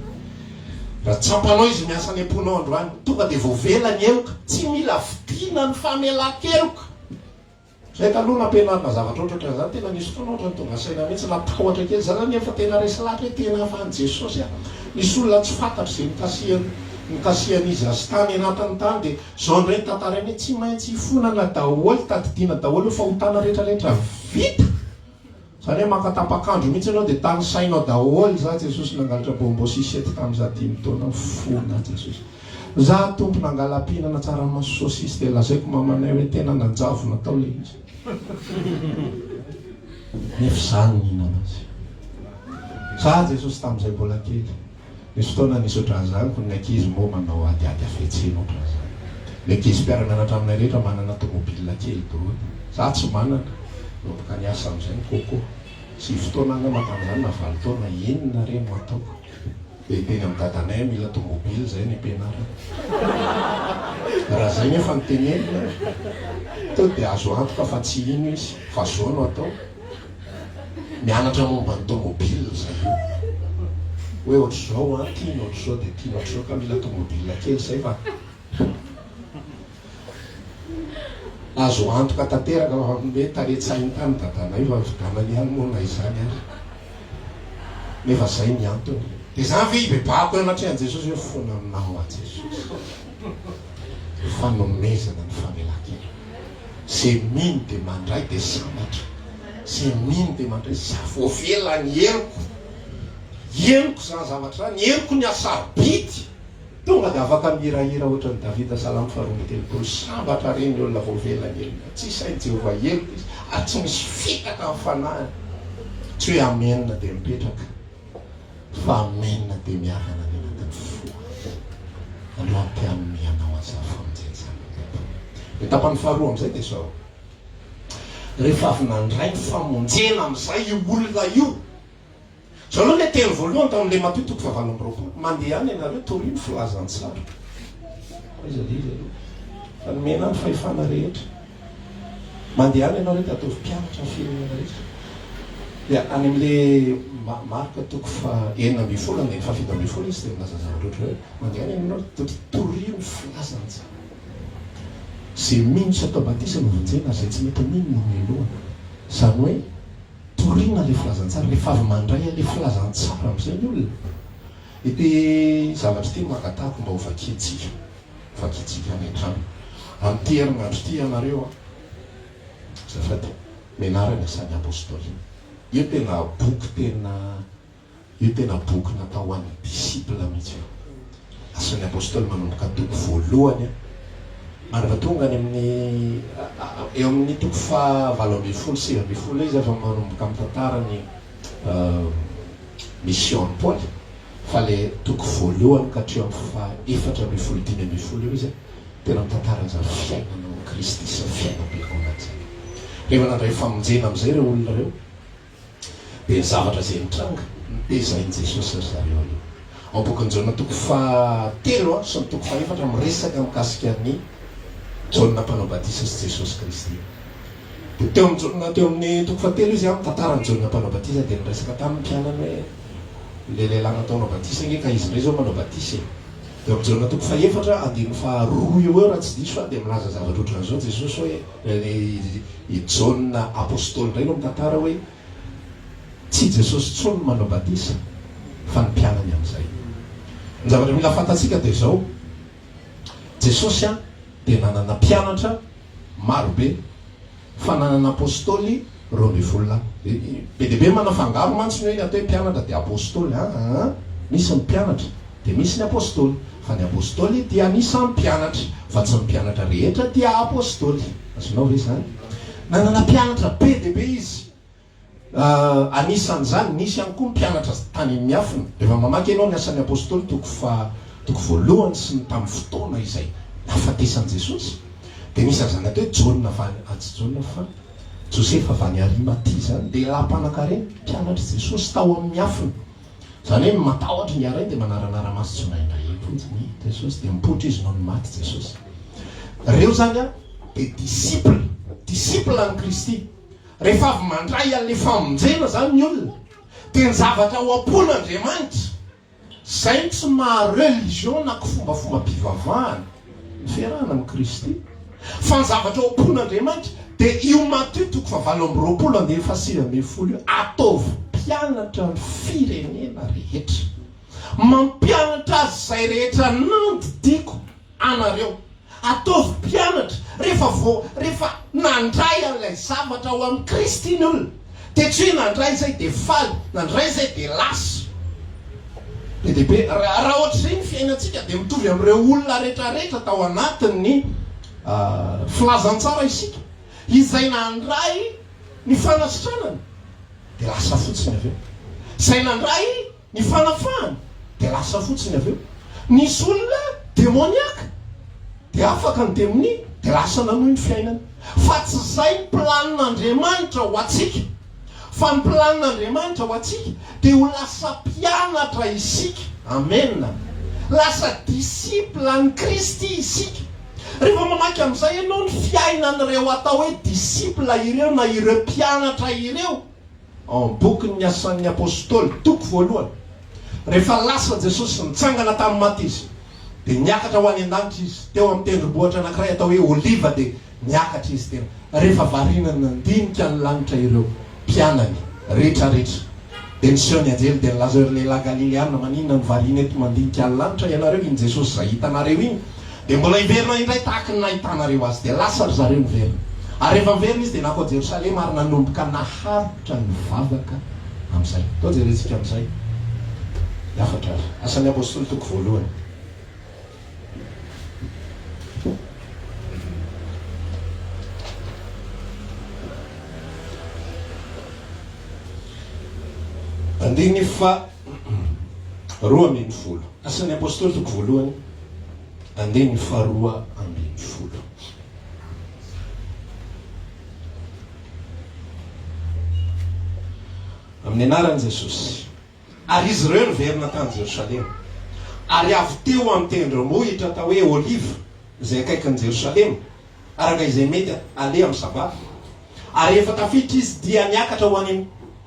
S3: Raha tsapanao Izy miasa any am-ponao androany, tonga dia voavela ny heloka. Tsy mila vidiana ny famelan-keloka. Zay taloha nampianarina zavatra ohatrohatran'izany, tena nisy fotoana ohatran'ny tonga saina mihitsy, natahotra kely za zany efa tena resy lahatra hoe tena hafa an'i Jesosy aho. Nisy olona tsy fantatro izay nikasihany nikasihan'izy azy tany anatiny tany dia Zao ndray ny tantaraina hoe tsy maintsy hifonana daholo, tadidiana daholo ny fahotana rehetra rehetra vita. Zany hoe maka tapak'andro mihitsy ianao dia tanisainao daholo, za Jesosy nangalatra bonbon sucette tamin'izaho dimy taona, mifona Jesosy. Za Tompo nangala-pihinana tsaramaso saucisse dia lazaiko mamanay hoe tena nanjavona tao le izy. Nefa za no nihinana azy. Za Jesosy tamin'izay mbola kely. Nisy fotoana nisy ohatran'izany koa ny ankizy moa manao adiady hafetsena ohatran'izany. Ny ankizy mpiara-mianatra aminay rehetra manana tomobile kely daholo. Za tsy manana. Nanomboka niasa amin'izay ny coco. Sivy taona angamba tamin'izany na valo taona, inona re no ataoko? Dia hiteny amin'i dadanay hoe mila tomobile izay any am-pianarana. Raha izay nefa no tenenina, to dia azo antoka fa tsy hino izy fa zao no atao. Mianatra momba ny tomobile zay io. Hoe ohatr'izao an, tiany ohatr'izao dia tiany ohatr'izao ka mila tomobile kely zay fa azo antoka tanteraka fa hoe tare-tsainy tany dadanay fa vidanany ihany moa na izany ary. Nefa zay ny antony. Dia zany ve hibebahako eo anatrehan'i Jesosy hoe fona aminao aho Jesosy. Fanomezana ny famelan-keloka. Ze mino dia mandray dia sambatra. Ze mino dia mandray. Za voavela ny heloko. Henoko zany zavatra zany. Henoko ny hasarobidy. Tonga dia afaka mihirahira hoatran'i Davida Salamo faharoa amby telopolo, Sambatra re ny olona voavela ny helony, tsy isain'i Jehovah heloka izy, ary tsy misy fitaka amin'ny fanahiny. Tsy hoe amena dia mipetraka, fa amena dia miadana any anatin'ny fo. Androany te hanome anao an'izany famonjena izany ny Tompo. Ny tapany faharoa amin'izay dia izao, rehefa avy nandray ny famonjena amin'izay io olona io, Izao aloha ilay teny voalohany tao amin'ilay Matio toko fahavalo amby roapolo, Mandehana ianareo, torio ny filazantsara. Aiza ilay izy aloha? Fa nomena ahy ny fahefana rehetra. Mandehana ianareo dia ataovy mpianatra ny firenena rehetra. Dia any amin'ilay Marka toko faha 16 andininy faha 17 izy dia milaza zavatra ohatran'ny hoe, Mandehana ianareo dia torio ny filazantsara. Izay mino sy atao batisa no vonjena ary izay tsy mety mino no melohina. Izany hoe. Torina ilay filazantsara, rehefa avy mandray an'ilay filazantsara amin'izay ny olona, ity zavatra ity no angatahako mba ho vakiantsika, vakiantsika any an-trano. Amin'ity herinandro ity ianareo an, azafady, mianara ny Asan'ny Apostoly. Io tena boky tena. Io tena boky natao ho an'ny disciple mihitsy io. Asan'ny Apostoly manomboka toko voalohany mandra tonga any amin'ny eo amin'ny toko faha 18 19 eo izy efa manomboka mitantara ny mission an'i Paoly fa le toko voalohany ka hatreo amin'ny faha 14 15 eo izy tena mitantara an'izany fiainana ao Kristy sy ny fiainam-piangonana izany. Rehefa nandray famonjena amin'izay ireo olona ireo Dia ny zavatra izay nitranga, notezain'i Jesosy ry zareo aloha. Ao bokin'i Jaona toko fahatelo sy ny toko fahefatra miresaka mikasika an'i Jaona mpanao batisa sy Jesosy Kristy. Dia teo amin'i Jaona, teo amin'ny toko fahatelo izy mitantara an'i Jaona mpanao batisa dia niresaka tamin'ny mpianany hoe ilay lehilahy nataonao batisa ange ka izy indray izao manao batisa e. Dia ao amin'ny Jaona toko fahefatra andininy faharoa eo eo raha tsy diso aho dia milaza zavatra ohatran'izao Jesosy hoe I Jaona apostoly indray no mitantara hoe tsy i Jesosy intsony no manao batisa fa ny mpianany amin'izay. Ny zavatra mila fantatsika dia izao, Jesosy dia nanana mpianatra maro be fa nanana apostoly 12 lahy. Be dia be manafangaro mantsy ny hoe ny atao hoe mpianatra dia apostoly. Aa, misy ny mpianatra dia misy ny apostoly, fa ny apostoly dia anisan'ny mpianatra, fa tsy ny mpianatra rehetra dia apostoly. Azonao ve izany? Nanana mpianatra be dia be izy. Anisan'izany, nisy ihany koa ny mpianatra tany amin'ny miafina. Rehefa mamaky ianao ny Asan'ny Apostoly toko faha toko voalohany sy ny tamin'ny fotoana izay nahafatesan'i Jesosy, dia nisy an'izany atao hoe Jaona avy any, tsy Jaona fa Josefa avy any Arimatia izany, lehilahy mpanankarena, mpianatr'i Jesosy tao amin'ny miafina. Izany hoe matahotra ny harainy dia manaranara-maso tsindraindray eny fotsiny i Jesosy, dia mipoitra izy nony maty Jesosy. Ireo izany an, dia disciple, disciple an'i Kristy. Rehefa avy mandray an'ilay famonjena izany ny olona, dia ny zavatra ao am-pon'Andriamanitra, izay no tsy maha religion na kifombafombam-pivavahana, ny fiarahana amin'i Kristy. Fa ny zavatra ao am-pon'Andriamanitra dia io Matio toko fahavalo amby roapolo andininy faha-19 io, Ataovy mpianatra ny firenena rehetra, mampianatra azy izay rehetra nandidiako anareo. Ataovy mpianatra, rehefa vao, rehefa nandray an'ilay zavatra ao amin'i Kristy ny olona, dia tsy hoe nandray izay dia faly, nandray izay dia lasa. Be dia be, raha ohatr'izay ny fiainantsika dia mitovy amin'ireo olona rehetrarehetra tao anatin'ny filazantsara isika, izay nandray ny fanasitranana dia lasa fotsiny avy eo, izay nandray ny fanafahana dia lasa fotsiny avy eo, nisy olona demoniaka dia afaka ny demonia dia lasa nanohy ny fiainany, fa tsy izay ny planin'Andriamanitra ho antsika. Fa ny planin'Andriamanitra ho antsika dia ho lasa mpianatra isika. Amena. Lasa disciple an'i Kristy isika. Rehefa mamaky amin'izay ianao ny fiainan'ireo atao hoe disciple ireo na ireo mpianatra ireo ao amin'ny bokin'ny Asan'ny Apostoly, toko voalohany, rehefa lasa Jesosy nitsangana tamin'ny maty Izy, dia niakatra ho any an-danitra Izy, teo amin'ny tendrombohitra anankiray atao hoe Oliva dia Niakatra izy tena. Rehefa variana nandinika ny lanitra ireo mpianany rehetrarehetra, dia niseho ny anjely dia nilaza hoe, Ry lehilahy Galileana, maninona no variana eto mandinika ny lanitra ianareo? Iny Jesosy izay hitanareo iny dia mbola hiverina indray tahaka ny nahitanareo Azy. Dia lasa ry zareo niverina. Ary rehefa niverina izy dia nankao Jerosalema ary nanomboka naharitra nivavaka amin'izay. Atao jerentsika amin'izay ny hafatra ary. Asan'ny Apostoly toko voalohany. Andininy faha 12. Asan'ny Apostoly toko voalohany, andininy faha 12. Amin'ny anaran'i Jesosy. Ary izy ireo niverina tany Jerosalema. Ary avy teo amin'ny tendrombohitra atao hoe Oliva, izay akaikin'i Jerosalema, araka izay mety aleha amin'ny Sabata. Ary rehefa tafiditra izy, dia niakatra ho any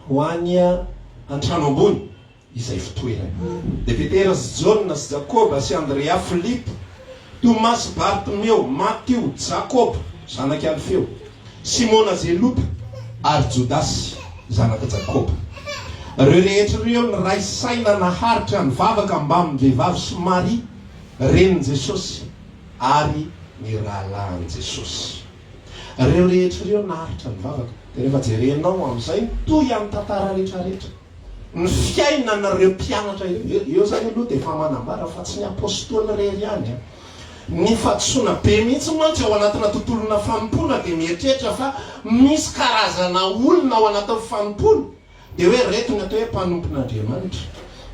S3: ho any an-trano ambony, izay fitoerany. Dia Petera sy Jaona sy Jakoba sy Andrea, Filipo, Tomasy, Bartimeo, Matio, Jakoba, zanak'i Alfeo, Simona Zelota, ary Jodasy, zanak'i Jakoba. Ireo rehetra ireo niray saina naharitra nivavaka mbamin'ny vehivavy sy Maria, renin'i Jesosy, ary ny rahalahin'i Jesosy. Ireo rehetra ireo naharitra nivavaka. Dia rehefa jerenao amin'izay ny tohy amin'ny tantara rehetrarehetra, ny fiainan'ireo mpianatra ireo, eo izany aloha dia efa manambara fa tsy ny apostoly irery ihany an. Ny fahadisoana be mihitsy mantsy ao anatina tontolona fanompoana dia mieritreritra fa misy karazana olona ao anatin'ny fanompoana dia hoe reto ny atao hoe mpanompon'Andriamanitra,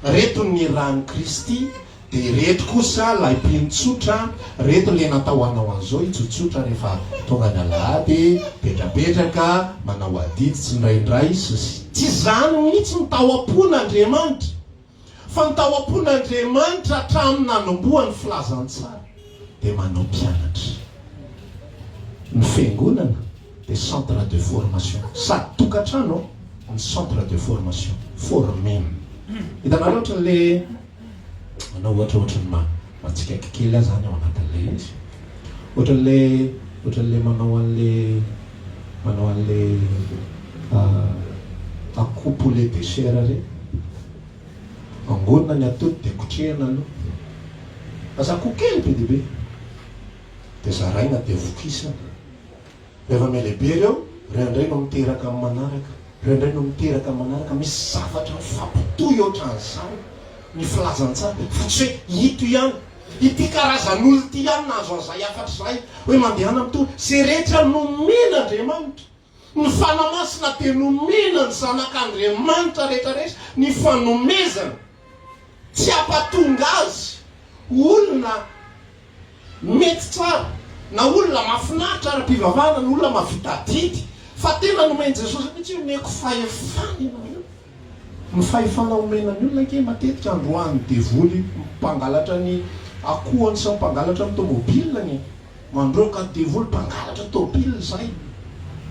S3: reto ny nirahan'i Kristy, dia ireto kosa ilay mpino tsotra, reto ilay natao hanao an'izao, hitsotsotra rehefa tonga ny alahady, mipetrapetraka, manao adidy tsindraindray, sy sy. Tsy izany mihitsy ny tao am-pon'Andriamanitra. Fa ny tao am-pon'Andriamanitra hatramin'ny nanombohan'ny filazantsara dia manao mpianatra. Ny fiangonana dia centre de formation. Sady tokantrano no centre de formation. Former-na. Hitanareo ohatran'le manao ohatra ohatran'ny mahatsikaiky kely aho zany ao anatin'ilay izy. Ohatran'le ohatran'le manao an'le manao an'le akoho poulet de chair ireny. Angonina ny atody dia kotrehina aloha. Lasa akoho kely be dia be. Dia zaraina dia vokisana. Rehefa mihalehibe ireo, ireo indray no miteraka amin'ny manaraka, ireo indray no miteraka amin'ny manaraka. Misy zavatra mifampitohy ohatran'izany ny filazantsara fa tsy hoe ito ihany. Ity karazan'olona ity ihany nahazo an'izay hafatra izay hoe mandehana mitory. Izay rehetra nomen'Andriamanitra. Ny Fanahy Masina dia nomena ny zanak'Andriamanitra rehetra rehetra ny fanomezana tsy hampatonga azy ho olona mety tsara na olona mahafinaritra ara-pivavahana na olona mahavita adidy fa tena nomen'i Jesosy mihitsy hoe omeko fahefana ianareo. Ny fahefana omena ny olona ange matetika androahan'ny devoly mpangalatra ny akohony sy ny mpangalatra ny tomobilany e. Mandroaka devoly mpangalatra tôbila izay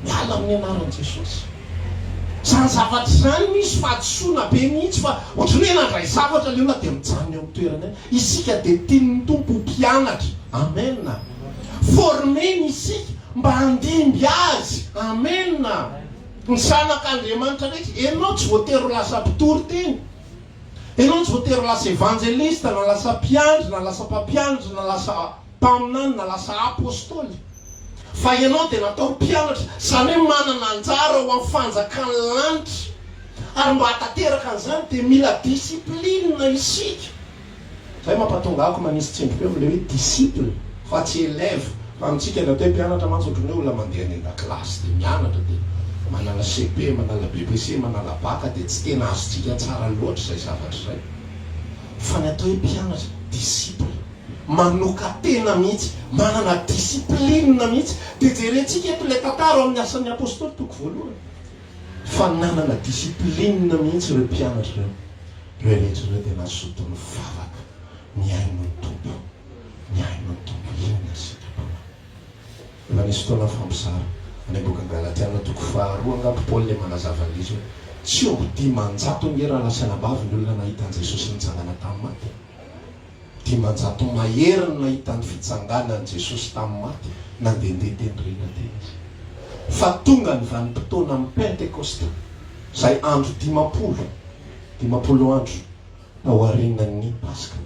S3: miala amin'ny anaran'i Jesosy. Izany zavatra izany misy fahadisoana be mihitsy fa ohatran'ny hoe nandray zavatra ilay olona dia mijanona eo amin'ny toerana eo. Isika dia tian'ny Tompo ho mpianatra. Amen. Former-ny isika mba handimby Azy. Amen. Ny zanak'Andriamanitra rehetra, ianao tsy voatery ho lasa mpitory teny. Ianao tsy voatery ho lasa evanjelista na lasa mpiandry na lasa mpampianatra na lasa. Mpaminany na lasa apostoly, fa ianao dia natao mpianatra, izany hoe manana anjara ao amin'ny fanjakan'ny lanitra, ary mba hahatanteraka an'izany dia mila discipline isika. Izay mampatonga ako manisy tsindrim-peo amin'ilay hoe disciple fa tsy élève, fa amintsika ny atao hoe mpianatra mantsy ohatran'ny hoe olona mandeha any an-dakilasy dia mianatra dia manala cepe, manala bepc, manala bac dia tsy tena azontsika tsara loatra izay zavatra izay, fa ny atao hoe mpianatra, disciple. Manoka-tena mihitsy, manana discipline mihitsy. Dia jerentsika eto ilay tantara ao amin'ny Asan'ny Apostoly toko voalohany. Fa nanana discipline mihitsy ireo mpianatra ireo. Ireo rehetra ireo dia nazoto nivavaka, nihaino ny Tompo. Nihaino ny Tompo. Inona ny sitraponao? Efa nisy fotoana nifampizara. Any amin'ny bokin'ny Galatiana toko faharoa angamba Paoly ilay manazava an'ilay izy hoe, tsy omby 500 ange rahalahy sy anabavy ny olona nahita an'i Jesosy nitsangana tamin'ny maty. 500 mahery no nahita ny fitsanganan'i Jesosy tamin'ny maty, nandehandeha teny rehetra teny Izy. Fa tonga ny vanim-potoanan'ny Pentekosta, izay andro 50, 50 andro taorian'ny Paska,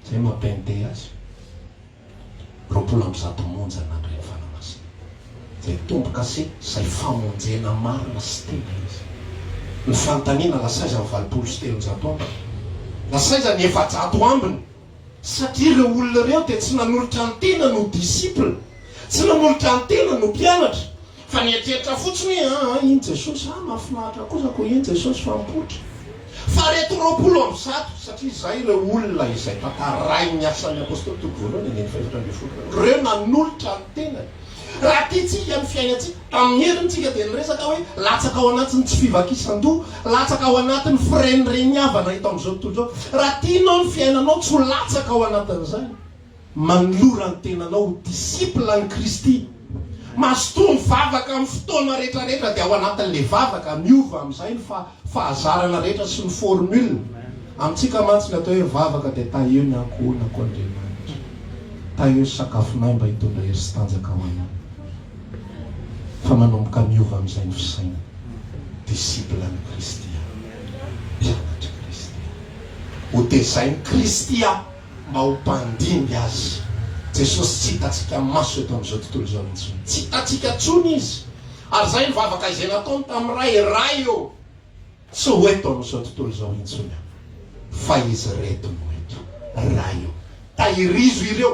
S3: izay maha Pente azy. 120 monja nandray ny Fanahy Masina. Izay tombo-kase, izay famonjena marina sy tena izy. Ny fanontaniana, lasa aiza ny 380 ambiny? Lasa aiza ny 400 ambiny? Satria ireo olona ireo dia tsy nanolotra ny tenany ho disciple, tsy nanolotra ny tenany ho mpianatra, fa nieritreritra fotsiny hoe aa iny Jesosy, aa mahafinaritra kosa ko iny Jesosy fa mipoitra. Fa reto 120, satria izay ireo olona izay tantarain'ny Asan'ny Apostoly toko voalohany andininy faha-14 ireo, ireo nanolotra ny tenany. Raha tiantsika ny fiainantsika, tamin'ny heriny tsika dia niresaka hoe latsaka ao anatin'ny tsy fivakisan-doha, latsaka ao anatin'ny firenireniavana eto amin'izao tontolo izao. Raha tianao ny fiainanao tsy ho latsaka ao anatin'izany, manolora ny tenanao ho disciple an'i Kristy. Mazotoa mivavaka amin'ny fotoana rehetra rehetra dia ao anatin'ilay vavaka miova amin'izay ny fahazarana rehetra sy ny formule. Amintsika mantsy ny atao hoe vavaka dia tahio ny ankohonako Andriamanitra. Tahio ny sakafonay mba hitondra hery sy tanjaka ho anay. Fa manomboka miova amin'izay ny fisainana. Disciple an'i Kristy aho. Mpianatr'i Kristy aho. Hotezain'i Kristy aho mba ho mpandimby Azy. Jesosy tsy hitantsika maso eto amin'izao tontolo izao intsony. Tsy hitantsika intsony Izy. Ary izay ny vavaka izay nataony tamin'ny Ray, Ray ô! Tsy ho eto amin'izao tontolo izao intsony aho, fa izy ireto no eto. Ray ô, tahirizo ireo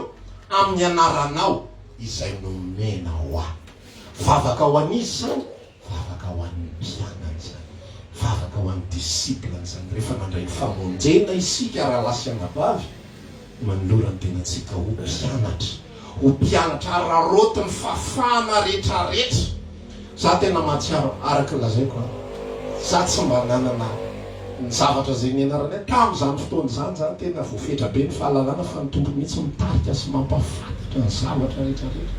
S3: amin'ny anaranao izay nomenao ahy. Vavaka ho an'iza izany? Vavaka ho an'ny mpianany izany. Vavaka ho an'ny disciple-ny izany. Rehefa nandray ny famonjena isika rahalahy sy anabavy, Manolora ny tenantsika ho mpianatra, ho mpianatra araraotin'ny fahafahana rehetrarehetra. Za tena mahatsiaro araka ny lazaiko an, za tsy mba nanana ny zavatra izay nianaranay tamin'izany fotoana izany, zany tena voafetra be ny fahalalana fa ny Tompo mihitsy mitarika sy mampahafantatra ny zavatra rehetrarehetra.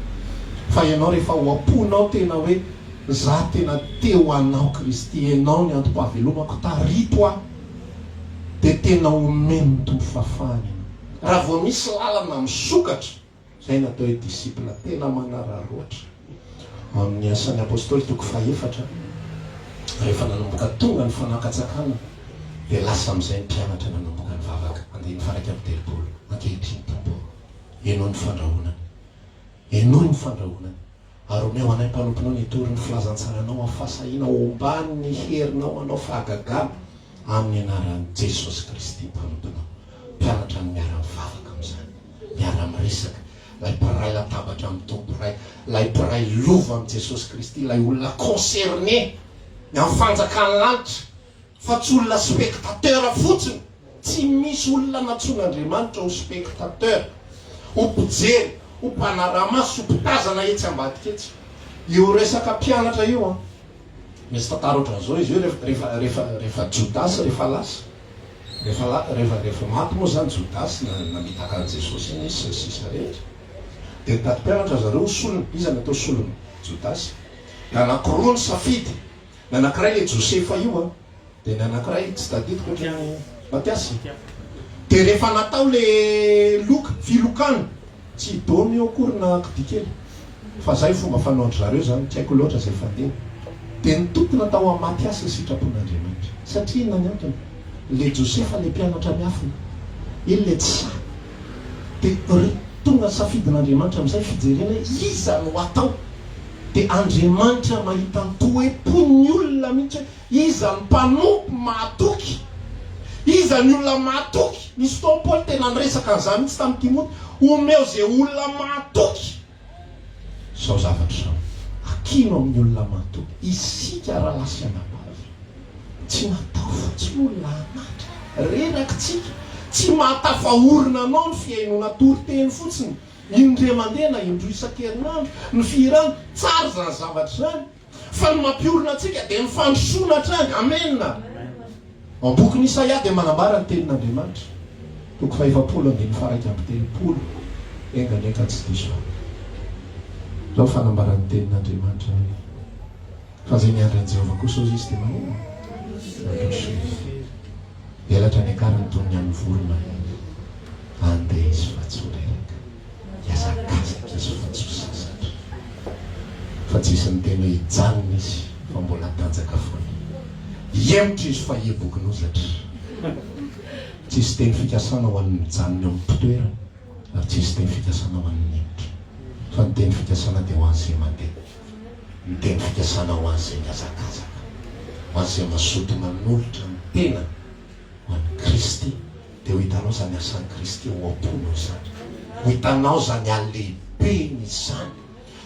S3: Fa ianao rehefa ao am-ponao tena hoe za tena te ho anao Kristy, ianao ny antom-pahavelomako, tarito aho. dia tena omen'ny Tompo fahafahana ianao. Raha vao misy lalana misokatra, izay no atao hoe disciple tena manararaotra. Amin'ny Asan'ny Apostoly toko fahefatra, rehefa nanomboka tonga ny fanakatsakana, dia lasa amin'izay ny mpianatra nanomboka nivavaka, andininy faha 31, Ankehitriny Tompo ô, henoy ny fandrahonany, henoy ny fandrahonany. Ary omeo anay mpanomponao ny hitory ny filazantsaranao amin'ny fahasahiana omban'ny ny herinao hanao fahagagana amin'ny anaran'i Jesosy Kristy mpanomponao. Mpianatra ny miara-mivavaka amin'izany, miara-miresaka, ilay mpiray latabatra amin'ny Tompo Ray, ilay mpiray lova amin'i Jesosy Kristy, ilay olona concerné ny amin'ny fanjakan'ny lanitra. Fa tsy olona spectateur fotsiny. Tsy misy olona nantsoin'Andriamanitra ho spectateur, ho mpijery, ho mpanaramaso, ho mpitazana etsy ambadika etsy. Io resaka mpianatra io an, misy tantara ohatran'izao izy io rehefa rehefa rehefa rehefa Jodasy rehefa lasa, rehefa la rehefa rehefa maty moa izany Jodasy na namitaka an'i Jesosy iny izy sy ny sisa rehetra, dia nitady mpianatra zareo ho solony. Iza no atao solon'i Jodasy? Dia anankiroa ny safidy. Ny anankiray le Josefa io an, dia ny anankiray tsy tadidiko ohatran'ny Matiasy. Dia rehefa natao le loka, filokana, tsy dôme io akory na kidia kely, fa zay fomba fanaon-dry zareo zany, tsy haiko loatra zay fandeha. Dia nitontona tao amin'i Matiasy ny sitrapon'Andriamanitra. Satria inona ny antony? Le Josefa le mpianatra miafina, iny le tsy sahy. Dia re, tonga ny safidin'Andriamanitra amin'izay fijerena hoe iza no atao. Dia Andriamanitra mahita ny toe-pon'ny olona mihitsy hoe iza ny mpanompo mahatoky, iza ny olona mahatoky. Nisy fotoana Paoly tena niresaka an'izany mihitsy tamin'i Timoty, omeo izay olona mahatoky izao zavatra izao. Ankino amin'ny olona mahatoky. Isika rahalahy sy anabavy, tsy natao fotsiny olona hanatrika. Reraka isika. Tsy mahatafaorina anao ny fihainoana toriteny fotsiny. Indray mandeha na indroa isan-kerinandro ny fihirana, tsara izany zavatra izany, fa ny mampiorina antsika dia ny fandrosoana hatrany. Amena! Ao am-bokin'i Isaia dia manambara ny tenin'Andriamanitra, toko fahefapolo andininy faha-31, enga anie ka tsy diso aho. Izao fanambaran'ny tenin'Andriamanitra hoe. Fa izay miandry an'i Jehovah kosa, hozy izy, dia maninona? Mandroso izy. Elatra niakarany toy ny an'ny vorona. Handeha izy fa tsy ho reraka. Hihazakazaka izy fa tsy ho sasatra. Fa tsy hisy niteny hoe hijanona izy fa mbola hatanjaka foana. Hihemotra izy fa hiebokin'ozatra. Tsy hisy teny fikasana ho an'ny mijanona eo am-pitoerana, ary tsy hisy teny fikasana ho an'ny mihemotra. Fa ny teny fikasana dia ho an'izay mandeha. Ny teny fikasana ho an'izay mihazakazaka, ho an'izay mazoto manolotra ny tenany ho an'i Kristy, dia ho hitanao izany asan'i Kristy ao am-ponao izany. Ho hitanao izany halehibeny izany.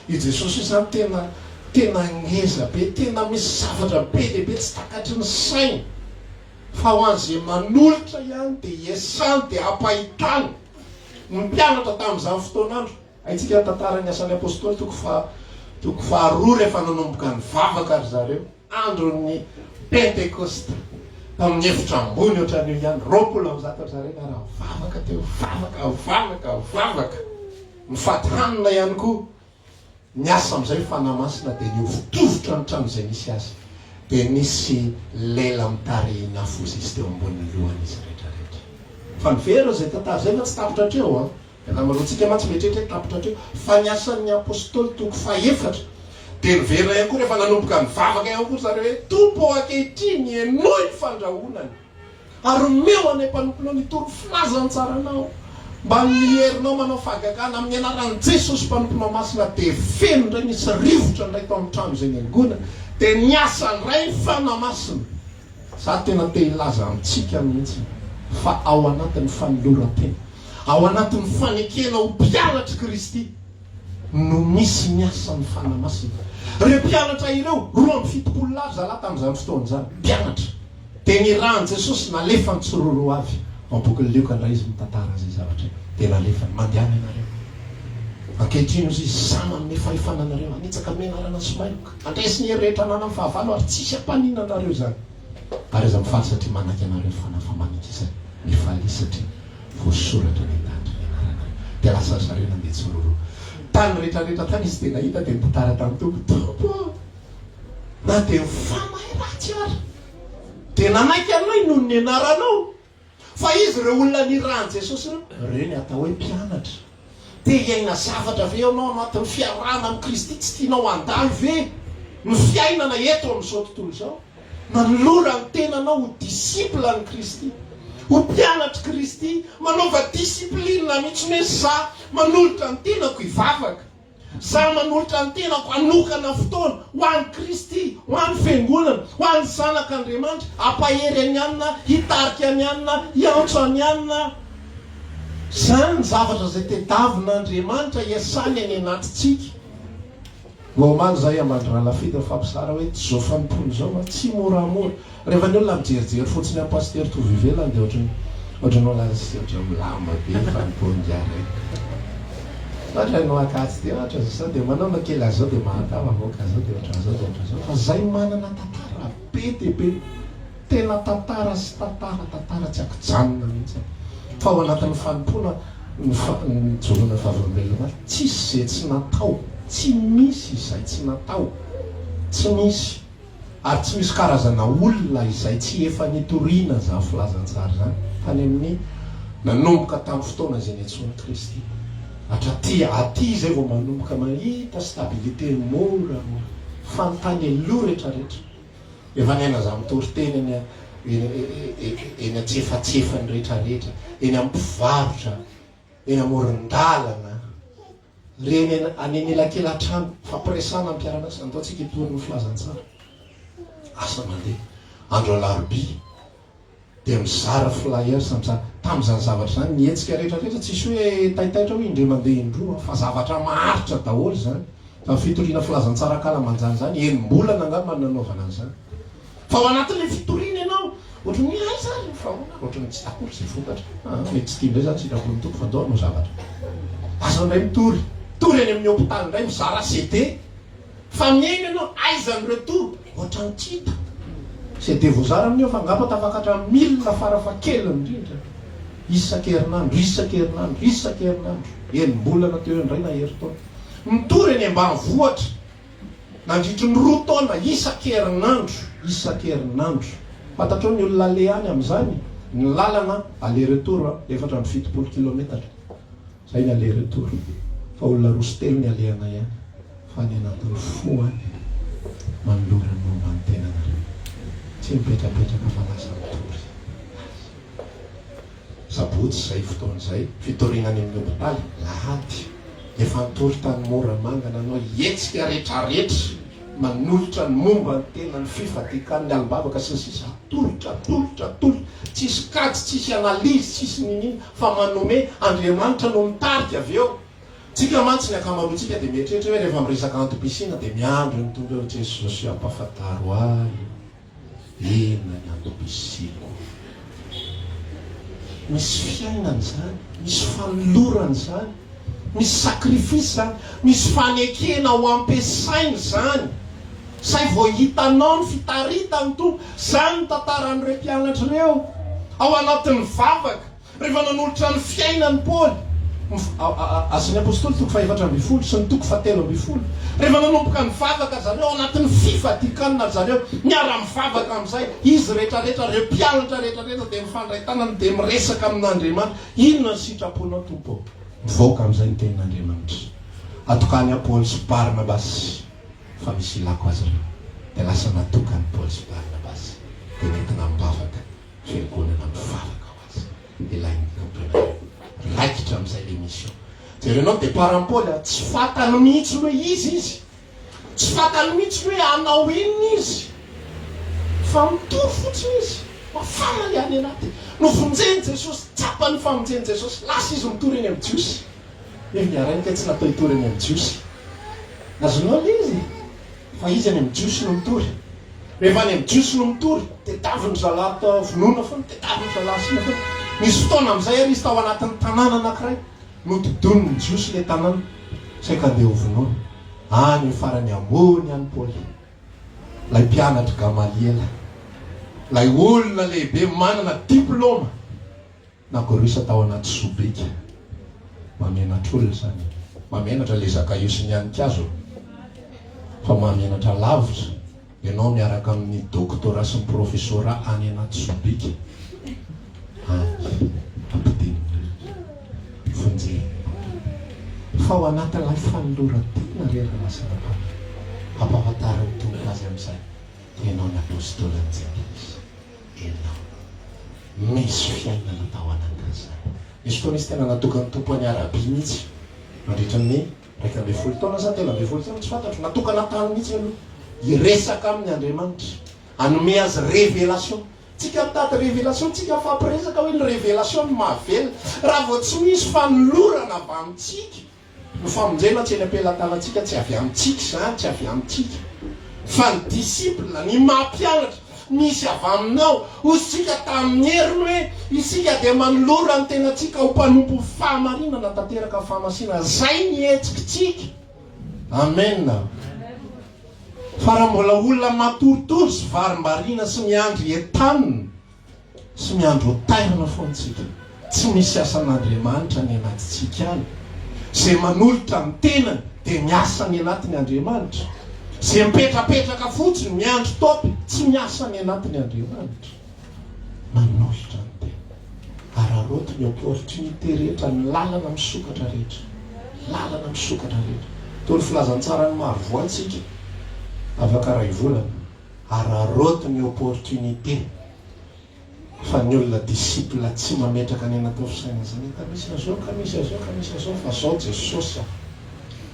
S3: I Jesosy io izany tena tena ngeza be, tena misy zavatra be dia be tsy takatry ny saina. Fa ho an'izay manolotra ihany dia iasany dia ampahitany ny mpianatra tamin'izany fotoan'andro. Haintsika ny tantaran'ny Asan'ny Apostoly toko faha toko faharoa rehefa nanomboka nivavaka ry zareo, andron'ny Pentekosta, tamin'ny efitra ambony ohatran'io ihany, 120 ry zareo niara-nivavaka teo, vavaka, vavaka, vavaka, nifady hanina ihany koa. Niasa amin'izay ny Fanahy Masina dia nihovotrovotra ny trano izay nisy azy. Dia nisy lela mitarehin'afo izy teo ambonin'ny lohan'izy rehetra rehetra. Fa niverina izay tantara izay fa tsy tapitra hatreo an! Ny ankamaroantsika mantsy mieritreritra hoe tapitra hatreo. Fa ny Asan'ny Apostoly toko fahefatra dia niverina ihany koa rehefa nanomboka nivavaka ihany koa ry zareo hoe, Tompo ô ankehitriny henoy ny fandrahonany. Ary omeo anay mpanomponao ny hitory ny filazantsaranao, mbamin'ny herinao manao fahagagana amin'ny anaran'i Jesosy mpanomponao masina, dia feno indray nisy rivotra indray tao amin'ny trano izay niangonana, dia niasa indray ny Fanahy Masina. Za tena te hilaza amintsika mihitsy fa ao anatin'ny fanoloran-tena, ao anatin'ny fanekena ho mpianatr'i Kristy no misy miasa ny Fanahy Masina. Ireo mpianatra ireo, 72 lahy ry zalahy tamin'izany fotoana izany, mpianatra. Dia nirahan'i Jesosy nalefany tsiroaroa avy, ao amin'ny bokin'i Lioka indray izy mitantara an'izay zavatra io, dia nalefany, mandehana ianareo. Ankehitriny hozy izy, Izaho manome fahefana anareo hanitsaka menarana sy mailaka, handresy ny hery rehetra ananan'ny fahavalo ary tsy hisy hampaninona anareo izany. Ary aza mifaly satria manaiky anareo ny fanahy fa manekisa mifalia satria voasoratra any an-danitra ny anaranareo. Dia lasa ry zareo nandeha tsiroaroa. Tany rehetrarehetra tany izy dia nahita dia nitantara tamin'ny Tompo, Tompo ô! Na dia ny fanahy ratsy ary dia nanaiky anay noho ny anaranao. Fa iza ireo olona nirahan'i Jesosy ireo? Ireo ny atao hoe mpianatra. Te hiaina zavatra ve ianao anatin'ny fiarahana amin'i Kristy? Tsy tianao handalo ve ny fiainana eto amin'izao tontolo izao? Manolora ny tenanao ho disciple an'i Kristy, ho mpianatr'i Kristy. Manaova discipline mihitsy hoe za manolotra ny tenako hivavaka. Za manolotra ny tenako hanokana fotoana ho an'i Kristy, ho an'ny Fiangonana, ho an'ny zanak'Andriamanitra, hampahery an'i Anna, hitarika an'i Anna, hiantso an'i Anna. Izany ny zavatra izay tediavin'Andriamanitra hiasany any anatintsika. Vao omaly izahay Ambandralafidy nifampizara hoe tsy izao fanompoana izao an, tsy moramora. Rehefa ny olona mijerijery fotsiny an'i Pasitera Tovo ivelany dia ohatran'ny ohatran'ny olona ohatran'ny milama be ny fanompoan-dry reny. Ohatra ny maka atsy dia ohatra zao dia manao kely azy zao dia mahatafavoaka zao dia ohatran'izao dia ohatran'izao fa zay manana tantara be dia be tena tantara sy tantara tantara tsy ankijanona mihitsy fa ao anatin'ny fanompoana ny nijoroana vavolombelona omaly tsisy izay tsy natao tsy misy izay tsy natao tsy misy Ary tsy misy karazana olona izay tsy efa nitoriana izany filazantsara izany tany amin'ny nanomboka tamin'ny fotoana izay niantsoan'i Kristy hatraty aty izay vao manomboka mahita stabilité moramora fa ny tany aloha retraretra efa niaina izany mitory teny eny eny antsefatsefany retraretra eny amin'ny mpivarotra eny amoron-dalana Reny any anelakelan-trano, fampiresahana ny mpiara-miasa, andao tsika hitory ny filazantsara. Asa mandeha. Andro alarobia dia mizara flyers mizara. Tamin'izany zavatra izany, ny hetsika rehetra rehetra, tsisy hoe taitaitra hoe indray mandeha indroa fa zavatra maharitra daholo izany. Izany fitoriana filazantsara ankalamanjana izany, enim-bolana angamba no nanaovana an'izany. Fa ao anatin'ilay fitoriana ianao, ohatran'ny hoe aiza ary ny fahaona, ohatran'ny tsy akory izay vokatra. Ah, mety tsy tia indray izany sitrapon'ny Tompo fa ndao hanao zavatra. Aza indray mitory. Mitory any amin'ny hopitaly indray, mizara CD. Fa mihaino ianao, aiza ny retour? Ohatran'ny tsy hita. CD voazara amin'io fa angamba tafakatra mille farafahakeliny indrindra. Isan-kerinandro, isan-kerinandro, isan-kerinandro. Enim-bolana teo eo indray na herintaona. Mitory eny ambanivohitra. Nandritry ny roa taona, isan-kerinandro, isan-kerinandro. Fantatrao ny olona aleha any amin'izany? Ny lalana aller-retour 74 kilometatra. Izay ny aller-retour. Fa olona roa sy telo ny alehanay any. Fa any anatin'ny fo any, manolora ny momba ny tenanareo. Tsy mipetrapetraka fa lasa mitory. Lasa. Sabotsy izay fotoana izay, fitoriana any amin'ny hopitaly, lahady. Efa nitory tany Moramanga nanao hetsika retraretra manolotra ny momba ny tena, ny fifadian-kanina, ny alim-bavaka sy ny sisa Atolotra, atolotra, atolotra, tsisy kajy, tsisy analyse, tsisy niniana fa manome, Andriamanitra no mitarika avy eo. Tsika mantsy ny ankamaroantsika dia mieritreritra hoe rehefa miresaka antom-pisiana dia miandry ny Tompo eo, Jesosy ampafantaro ahy inona ny antom-pisiako. Misy fiainana izany, misy fanolorana izany, misy sacrifice izany, misy fanekena ho ampiasaina izany. Izay vao hitanao ny fitaritan'ny Tompo. Izany ny tantaran'ireo mpianatra ireo. Ao anatin'ny vavaka, rehefa nanolotra ny fiainany Paoly, Asan'ny Apostoly toko faha-14 sy ny toko faha-13, rehefa nanomboka nivavaka zareo ao anatin'ny fifadian-kanina ry zareo, miara-mivavaka amin'izay, izy rehetrarehetra, ireo mpianatra rehetrarehetra dia mifandray tanana dia miresaka amin'Andriamanitra, Inona ny sitraponao Tompo ô? Mivoaka amin'izay ny tenin'Andriamanitra. Atokany aho Paoly sy Barnabasy. fa misy ilako azy ireo. Dia lasa natokan'i Paoly sy Barnabasy, dia nentina am-bavaka, fiangonana mivavaka ho azy. Ilain'ny Tompo ianareo. Raikitra amin'izay ilay mission. Jerenao ny départ-n'i Paoly a, tsy fantany mihitsy hoe iza izy. Tsy fantany mihitsy hoe hanao inona izy. Fa mitory fotsiny izy. Mafana ilay any anaty. Novonjen'i Jesosy, tsapany ny famonjen'i Jesosy. Lasa izy mitory eny amin'ny Jiosy. Nefa ny Arainy kay tsy natao hitory any amin'ny Jiosy. Azonao ilay izy? Fa izy any amin'ny Jiosy no mitory. Rehefa any amin'ny Jiosy no mitory, tedavin-dry zalahy atao vonoina foana, tedavin-dry zalahy asiana foana. Nisy fotoana amin'izay ary izy tao anatin'ny tanàna anankiray, nododonin'ny Jiosy ilay tanàna, saika handeha ho vonoina. Any amin'ny farany ambony any Paoly, ilay mpianatr'i Gamaliela, ilay olona lehibe manana diplaoma. Nagorisa tao anaty sobika. Mahamenatra olona izany e. Mahamenatra le Zakaiosy nianika azy ô. Fa mahamenatra lavitra ianao miaraka amin'ny doctorat sy ny professorat any anaty sobika any ampidinin'ny olona. Vonjeo. Fa ao anatin'ilay fanoloran-tena re ry Masina Mpaminy. Ampahafantarin'ny Tompo azy amin'izay ianao ny apostolin'i Jesosy. Ianao. Misy fiainana tao anatin'izany. Nisy fotoana izy tena natokan'ny Tompo any Arabia mihitsy, nandritra ny 11 taona sa 13 taona, tsy fantatro. Natokana tany mihitsy aloha, hiresaka aminy Andriamanitra, hanome azy révélation. Tsika mitady révélation, tsika mifampiresaka hoe ny révélation no mahavelona. Raha vao tsy misy fanolorana avy amintsika, Ny famonjena tsy eny am-pelatanantsika, tsy avy amintsika izany, tsy avy amintsika. Fa ny disciple, ny mampianatra, misy avy aminao. Hoy isika tamin'ny heriny hoe, isika dia manolora ny tenantsika ho mpanompon'ny fahamarinana tanteraka ny fahamasinana. Izay ny hetsikitsika. Amen. Fa raha mbola olona matoritory sy varimbariana sy miandry entanina, Tsy miandry ho tairina foana tsika. Tsy misy asan'Andriamanitra any anatintsika any. Izay manolotra ny tenany dia miasa any anatiny Andriamanitra. Izay mipetrapetraka fotsiny miandry top tsy miasa any anatiny Andriamanitra. Manolotra ny tena. Araraoty ny opportunité rehetra, ny lalana misokatra rehetra. Lalana misokatra rehetra. Toy ny filazantsaran'ny Marovoay tsika afaka iray volana. Araraoty ny opportunité fa ny olona disciple tsy mametraka ny anatin'ny fisainana zany ka misy an'zao ka misy an'zao ka misy an'zao fa zao Jesosy a!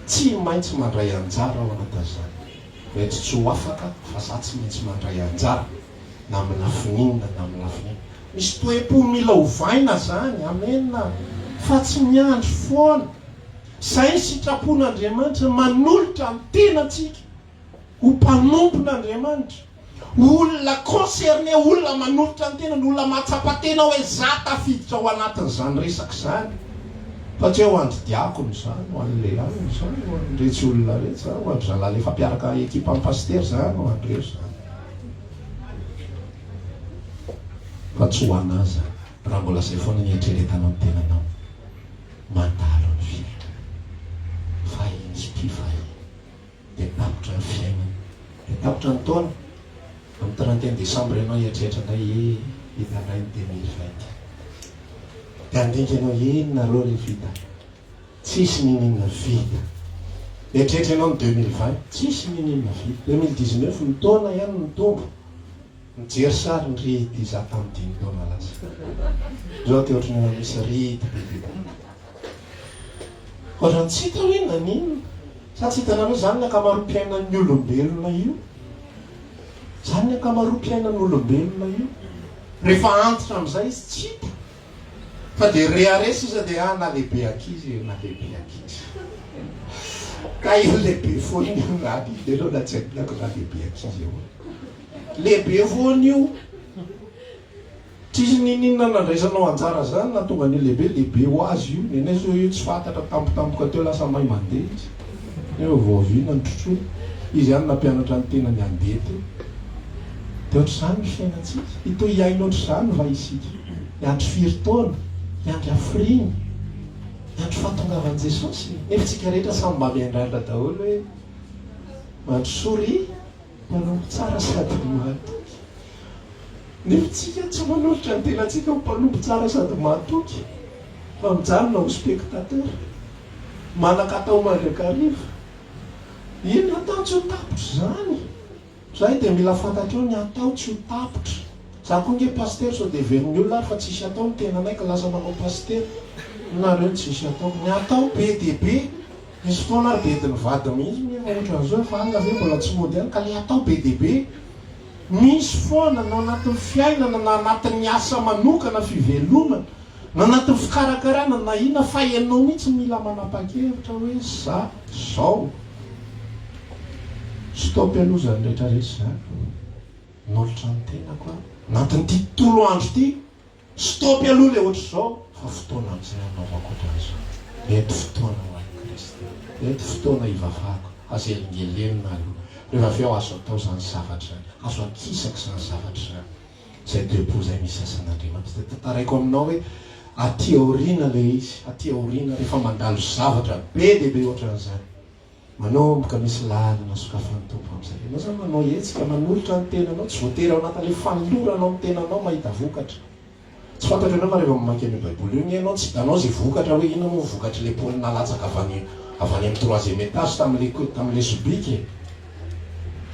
S3: Tsy maintsy mandray anjara ao anatin'izany. Mety tsy ho afaka fa za tsy maintsy mandray anjara na amin'ny lafiny inona na amin'ny lafiny inona. Misy toe-po mila ovaina zany, amen, fa tsy miandry foana. Zay ny sitrapon'Andriamanitra, manolotra ny tenantsika. ho mpanompon'Andriamanitra, olona concerné, olona manolotra ny tenany, olona mahatsapa tena hoe za tafiditra ao anatin'izany resaka izany, fa tsy hoe ho an-dry diakona izany, ho an'ilay anona izany, ho an'iretsy olona iretsy izany, ho an-dry zalahy le fampiaraka ekipan'ny pasitera izany, ho an'ireo izany. Fa tsy ho anà izany, raha mbola izay foana ny eritreretanao ny tenanao. Mandalo ny fiainana. Fahiny sy mpifahiny. Dia tapitra ny fiainana. Dia tapitra ny taona. Amin'ny 31 décembre ianao hieritreritra indray he vita indray ny 2020. Dia handinika ianao he nareo re vita. Tsisy niniana vita. Hieritreritra ianao ny 2020, tsisy niniana vita. 2019 ny taona ihany mitombo. Mijery sary ny ridy za tamin'ny dimy taona lasa. Zao dia ohatran'ny efa misy ridy be dia be. Ohatran'ny tsy hita hoe naninona. Sa tsy hitanareo izany ny ankamaroam-piainan'ny olombelona io? Izany ny ankamaroam-piainan'olombelona io. Rehefa antitra amin'izay izy tsy hita. Fa dia rehareha sisa dia ah na lehibe ankizy e, na lehibe ankizy. Ka io lehibe foana io raha lehibe aloha na tsy hainako na lehibe ankizy ahoana. Lehibe foana io. Tsisy ninoninona nandraisanao anjara zany nahatonga an'io lehibe, lehibe ho azy io, nenay zao io tsy fantatra tampotampoka teo lasa mahay mandeha izy, nefa vao avy io nanotrotroina, izy ihany nampianatra ny tenany handeha teo. Dia ohatr'izany ny fiainantsika, hitohy hiaina ohatr'izany va isika? Hiandry firy taona? Hiandry hafiriana? Hiandry fahatongavan'i Jesosy? Nefa tsika rehetra samy mba miandrandra daholo hoe mandrosoa ry mpanompo tsara sady mahatoky. Nefa tsika tsy manolotra ny tenantsika ho mpanompo tsara sady mahatoky fa mijanona ho spectateur. Manan-katao mandrakariva. Inona atao tsy ho tapitra izany? Zay dia mila fantatrao ny atao tsy ho tapitra. Za koa nge pasitera sao dia heverin'ny olona ary fa tsisy atao ny tenanay ka lasa manao pasitera. Nareo tsisy atao. Ny atao be dia be. Misy fotoana ary bedin'ny vady mihitsy nefa ohatran'izao efa alina ve mbola tsy mody ihany ka le atao be dia be. Misy foana na anatin'ny fiainana na anatin'ny asa manokana fivelomana na anatin'ny fikarakarana na inona fa ianao mihitsy mila manapa-kevitra hoe za zao. Stop aloha zany rehetra rehetra zany. Nolotra ny tenako aho anatin'ity tontolo andro ity. Stop aloha le ohatr'izao fa fotoana amin'izay hanaovako ohatran'izao. Eto fotoana ho an'i Kristy. Eto fotoana hivavahako. Aza elingelenina aloha. Rehefa avy eo azo atao izany zavatra izany. Azo akisaka izany zavatra izany. Izay toe-po izay misy asan'Andriamanitra. Dia tantaraiko aminao hoe aty aoriana ilay izy. Aty aoriana rehefa mandalo zavatra be dia be ohatran'izany. Manomboka misy lalana sokafan'ny Tompo amin'izay. Ianao izany manao hetsika, manolotra ny tenanao, tsy voatery ao anatin'ilay fanoloranao ny tenanao mahita vokatra. Tsy fantatro ianao fa rehefa mamaky an'io Baiboly io anie ianao tsy hitanao izay vokatra hoe inona moa ny vokatr'ilay Paoly nalatsaka avy any avy any amin'ny troisième étage tamin'ilay tamin'ilay sobika e.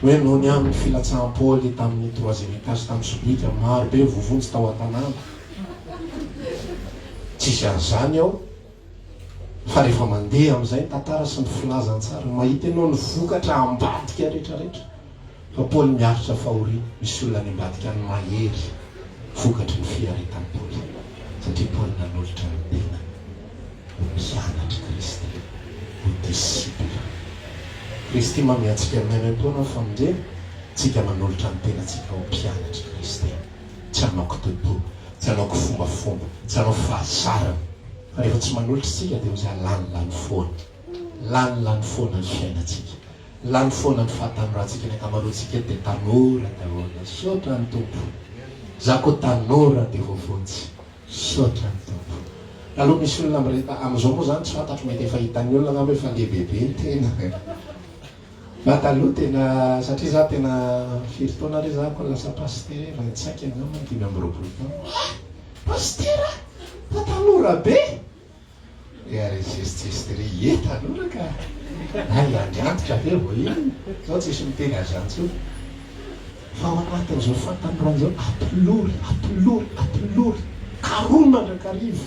S3: Hoe noho ny amin'ny filatsahan'i Paoly tamin'ny troisième étage tamin'ny sobika, maro be voavonjy tao an-tanàna. Tsisy an'izany ao. Fa rehefa mandeha amin'izay ny tantara sy ny filazantsara, mahita ianao ny vokatra ambadika rehetrarehetra. Fa Paoly miaritra fahoriana, misy olona any ambadika any mahery vokatry ny fiaretan'i Paoly. Satria Paoly nanolotra ny tenany ho mpianatr'i Kristy, ho disciple. Kristy manome antsika maimaimpoana ny famonjena, tsika manolotra ny tenantsika ho mpianatr'i Kristy. Tsy hanao kitoatoa, tsy hanao kifombafomba, tsy hanao fahazarana. Fa rehefa tsy manolotra isika dia ozy lany lany foana. Lany lany foana ny fiainantsika. Lany foana ny fahatanorantsika. Ny ankamaroantsika eto dia tanora daholo. Misaotra ny Tompo. Za koa tanora dia voavonjy. Misaotra ny Tompo. Aloha misy olona mirehitra amin'izao moa izany tsy fantatro mety efa hitan'ny olona angamba efa lehibebe ny tena. Fa taloha tena satria za tena firy taona re za ko lasa pasitera e, 25 angamba, 25 taona. Ah! Pasitera? Fa tanora be! Dia ary zestizesty re, ie tanora ka! Hay andry antitra ve vao inona? Zao tsisy miteny an'izany intsony. Fa ao anatin'izao fahatanorana izao, atolory, atolory, atolory, karohy mandrakariva.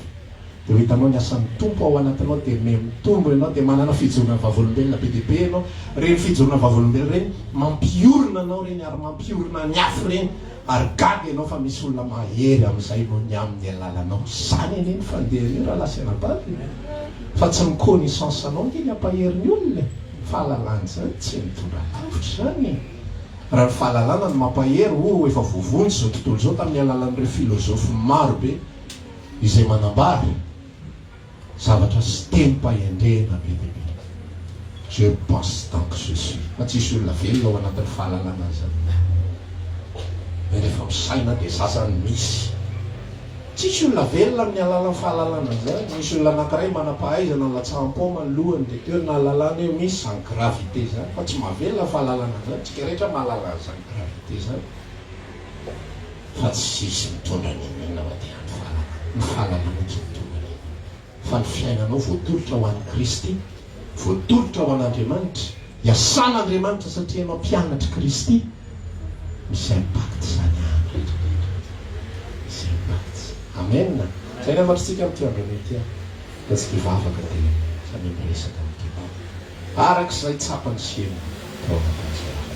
S3: Dia ho hitanao ny asan'ny Tompo ao anatinao, dia miha-mitombo ianao, dia manana fijoroana vavolombelona be dia be ianao. Ireny fijoroana vavolombelona ireny, mampiorina anao ireny ary mampiorina ny hafa ireny, ary gaga ianao fa misy olona mahery amin'izay noho ny amin'ny alalanao. Izany anie ny fandehan'io rahalahy sy anabavy e! Fa tsy ny connaissance anao ange ny hampahery ny olona e! Ny fahalalana izany tsy mitondra lavitra izany e! Raha ny fahalalana no mampahery, oh, efa voavonjy izao tontolo izao tamin'ny alalan'ireo filozofy maro be izay manambara zavatra sy tenim-pahendrena be dia be. Je pense donc je suis. Fa tsisy olona velona ao anatin'ny fahalalana an'izany. Hoe rehefa misaina dia za zany misy. Tsisy olona velona amin'ny alalan'ny fahalalana an'izany. Misy olona anankiray manam-pahaizana nilatsaham-paoma ny lohany dia teo no nahalalany hoe misy izany gravité izany. Fa tsy mahavelona ny fahalalana an'izany. Tsika rehetra mahalala an'izany gravité izany. Fa tsisy mitondra n'inon'inona fa dia ny fahalalana. Ny fahalalana tsy mitondra n'inon'inona. Fa ny fiainanao voatolotra ho an'i Kristy, voatolotra ho an'Andriamanitra, iasan'Andriamanitra satria ianao mpianatr'i Kristy, misy impact izany any rehetra rehetra. Misy impact. Amen. Izay ny hafatr'tsika amin'ity andro anio ity. Antsika hivavaka dia samy miresaka amin'ny Tompo. Araka izay tsapany sy henony tao anatin'izay hafatra.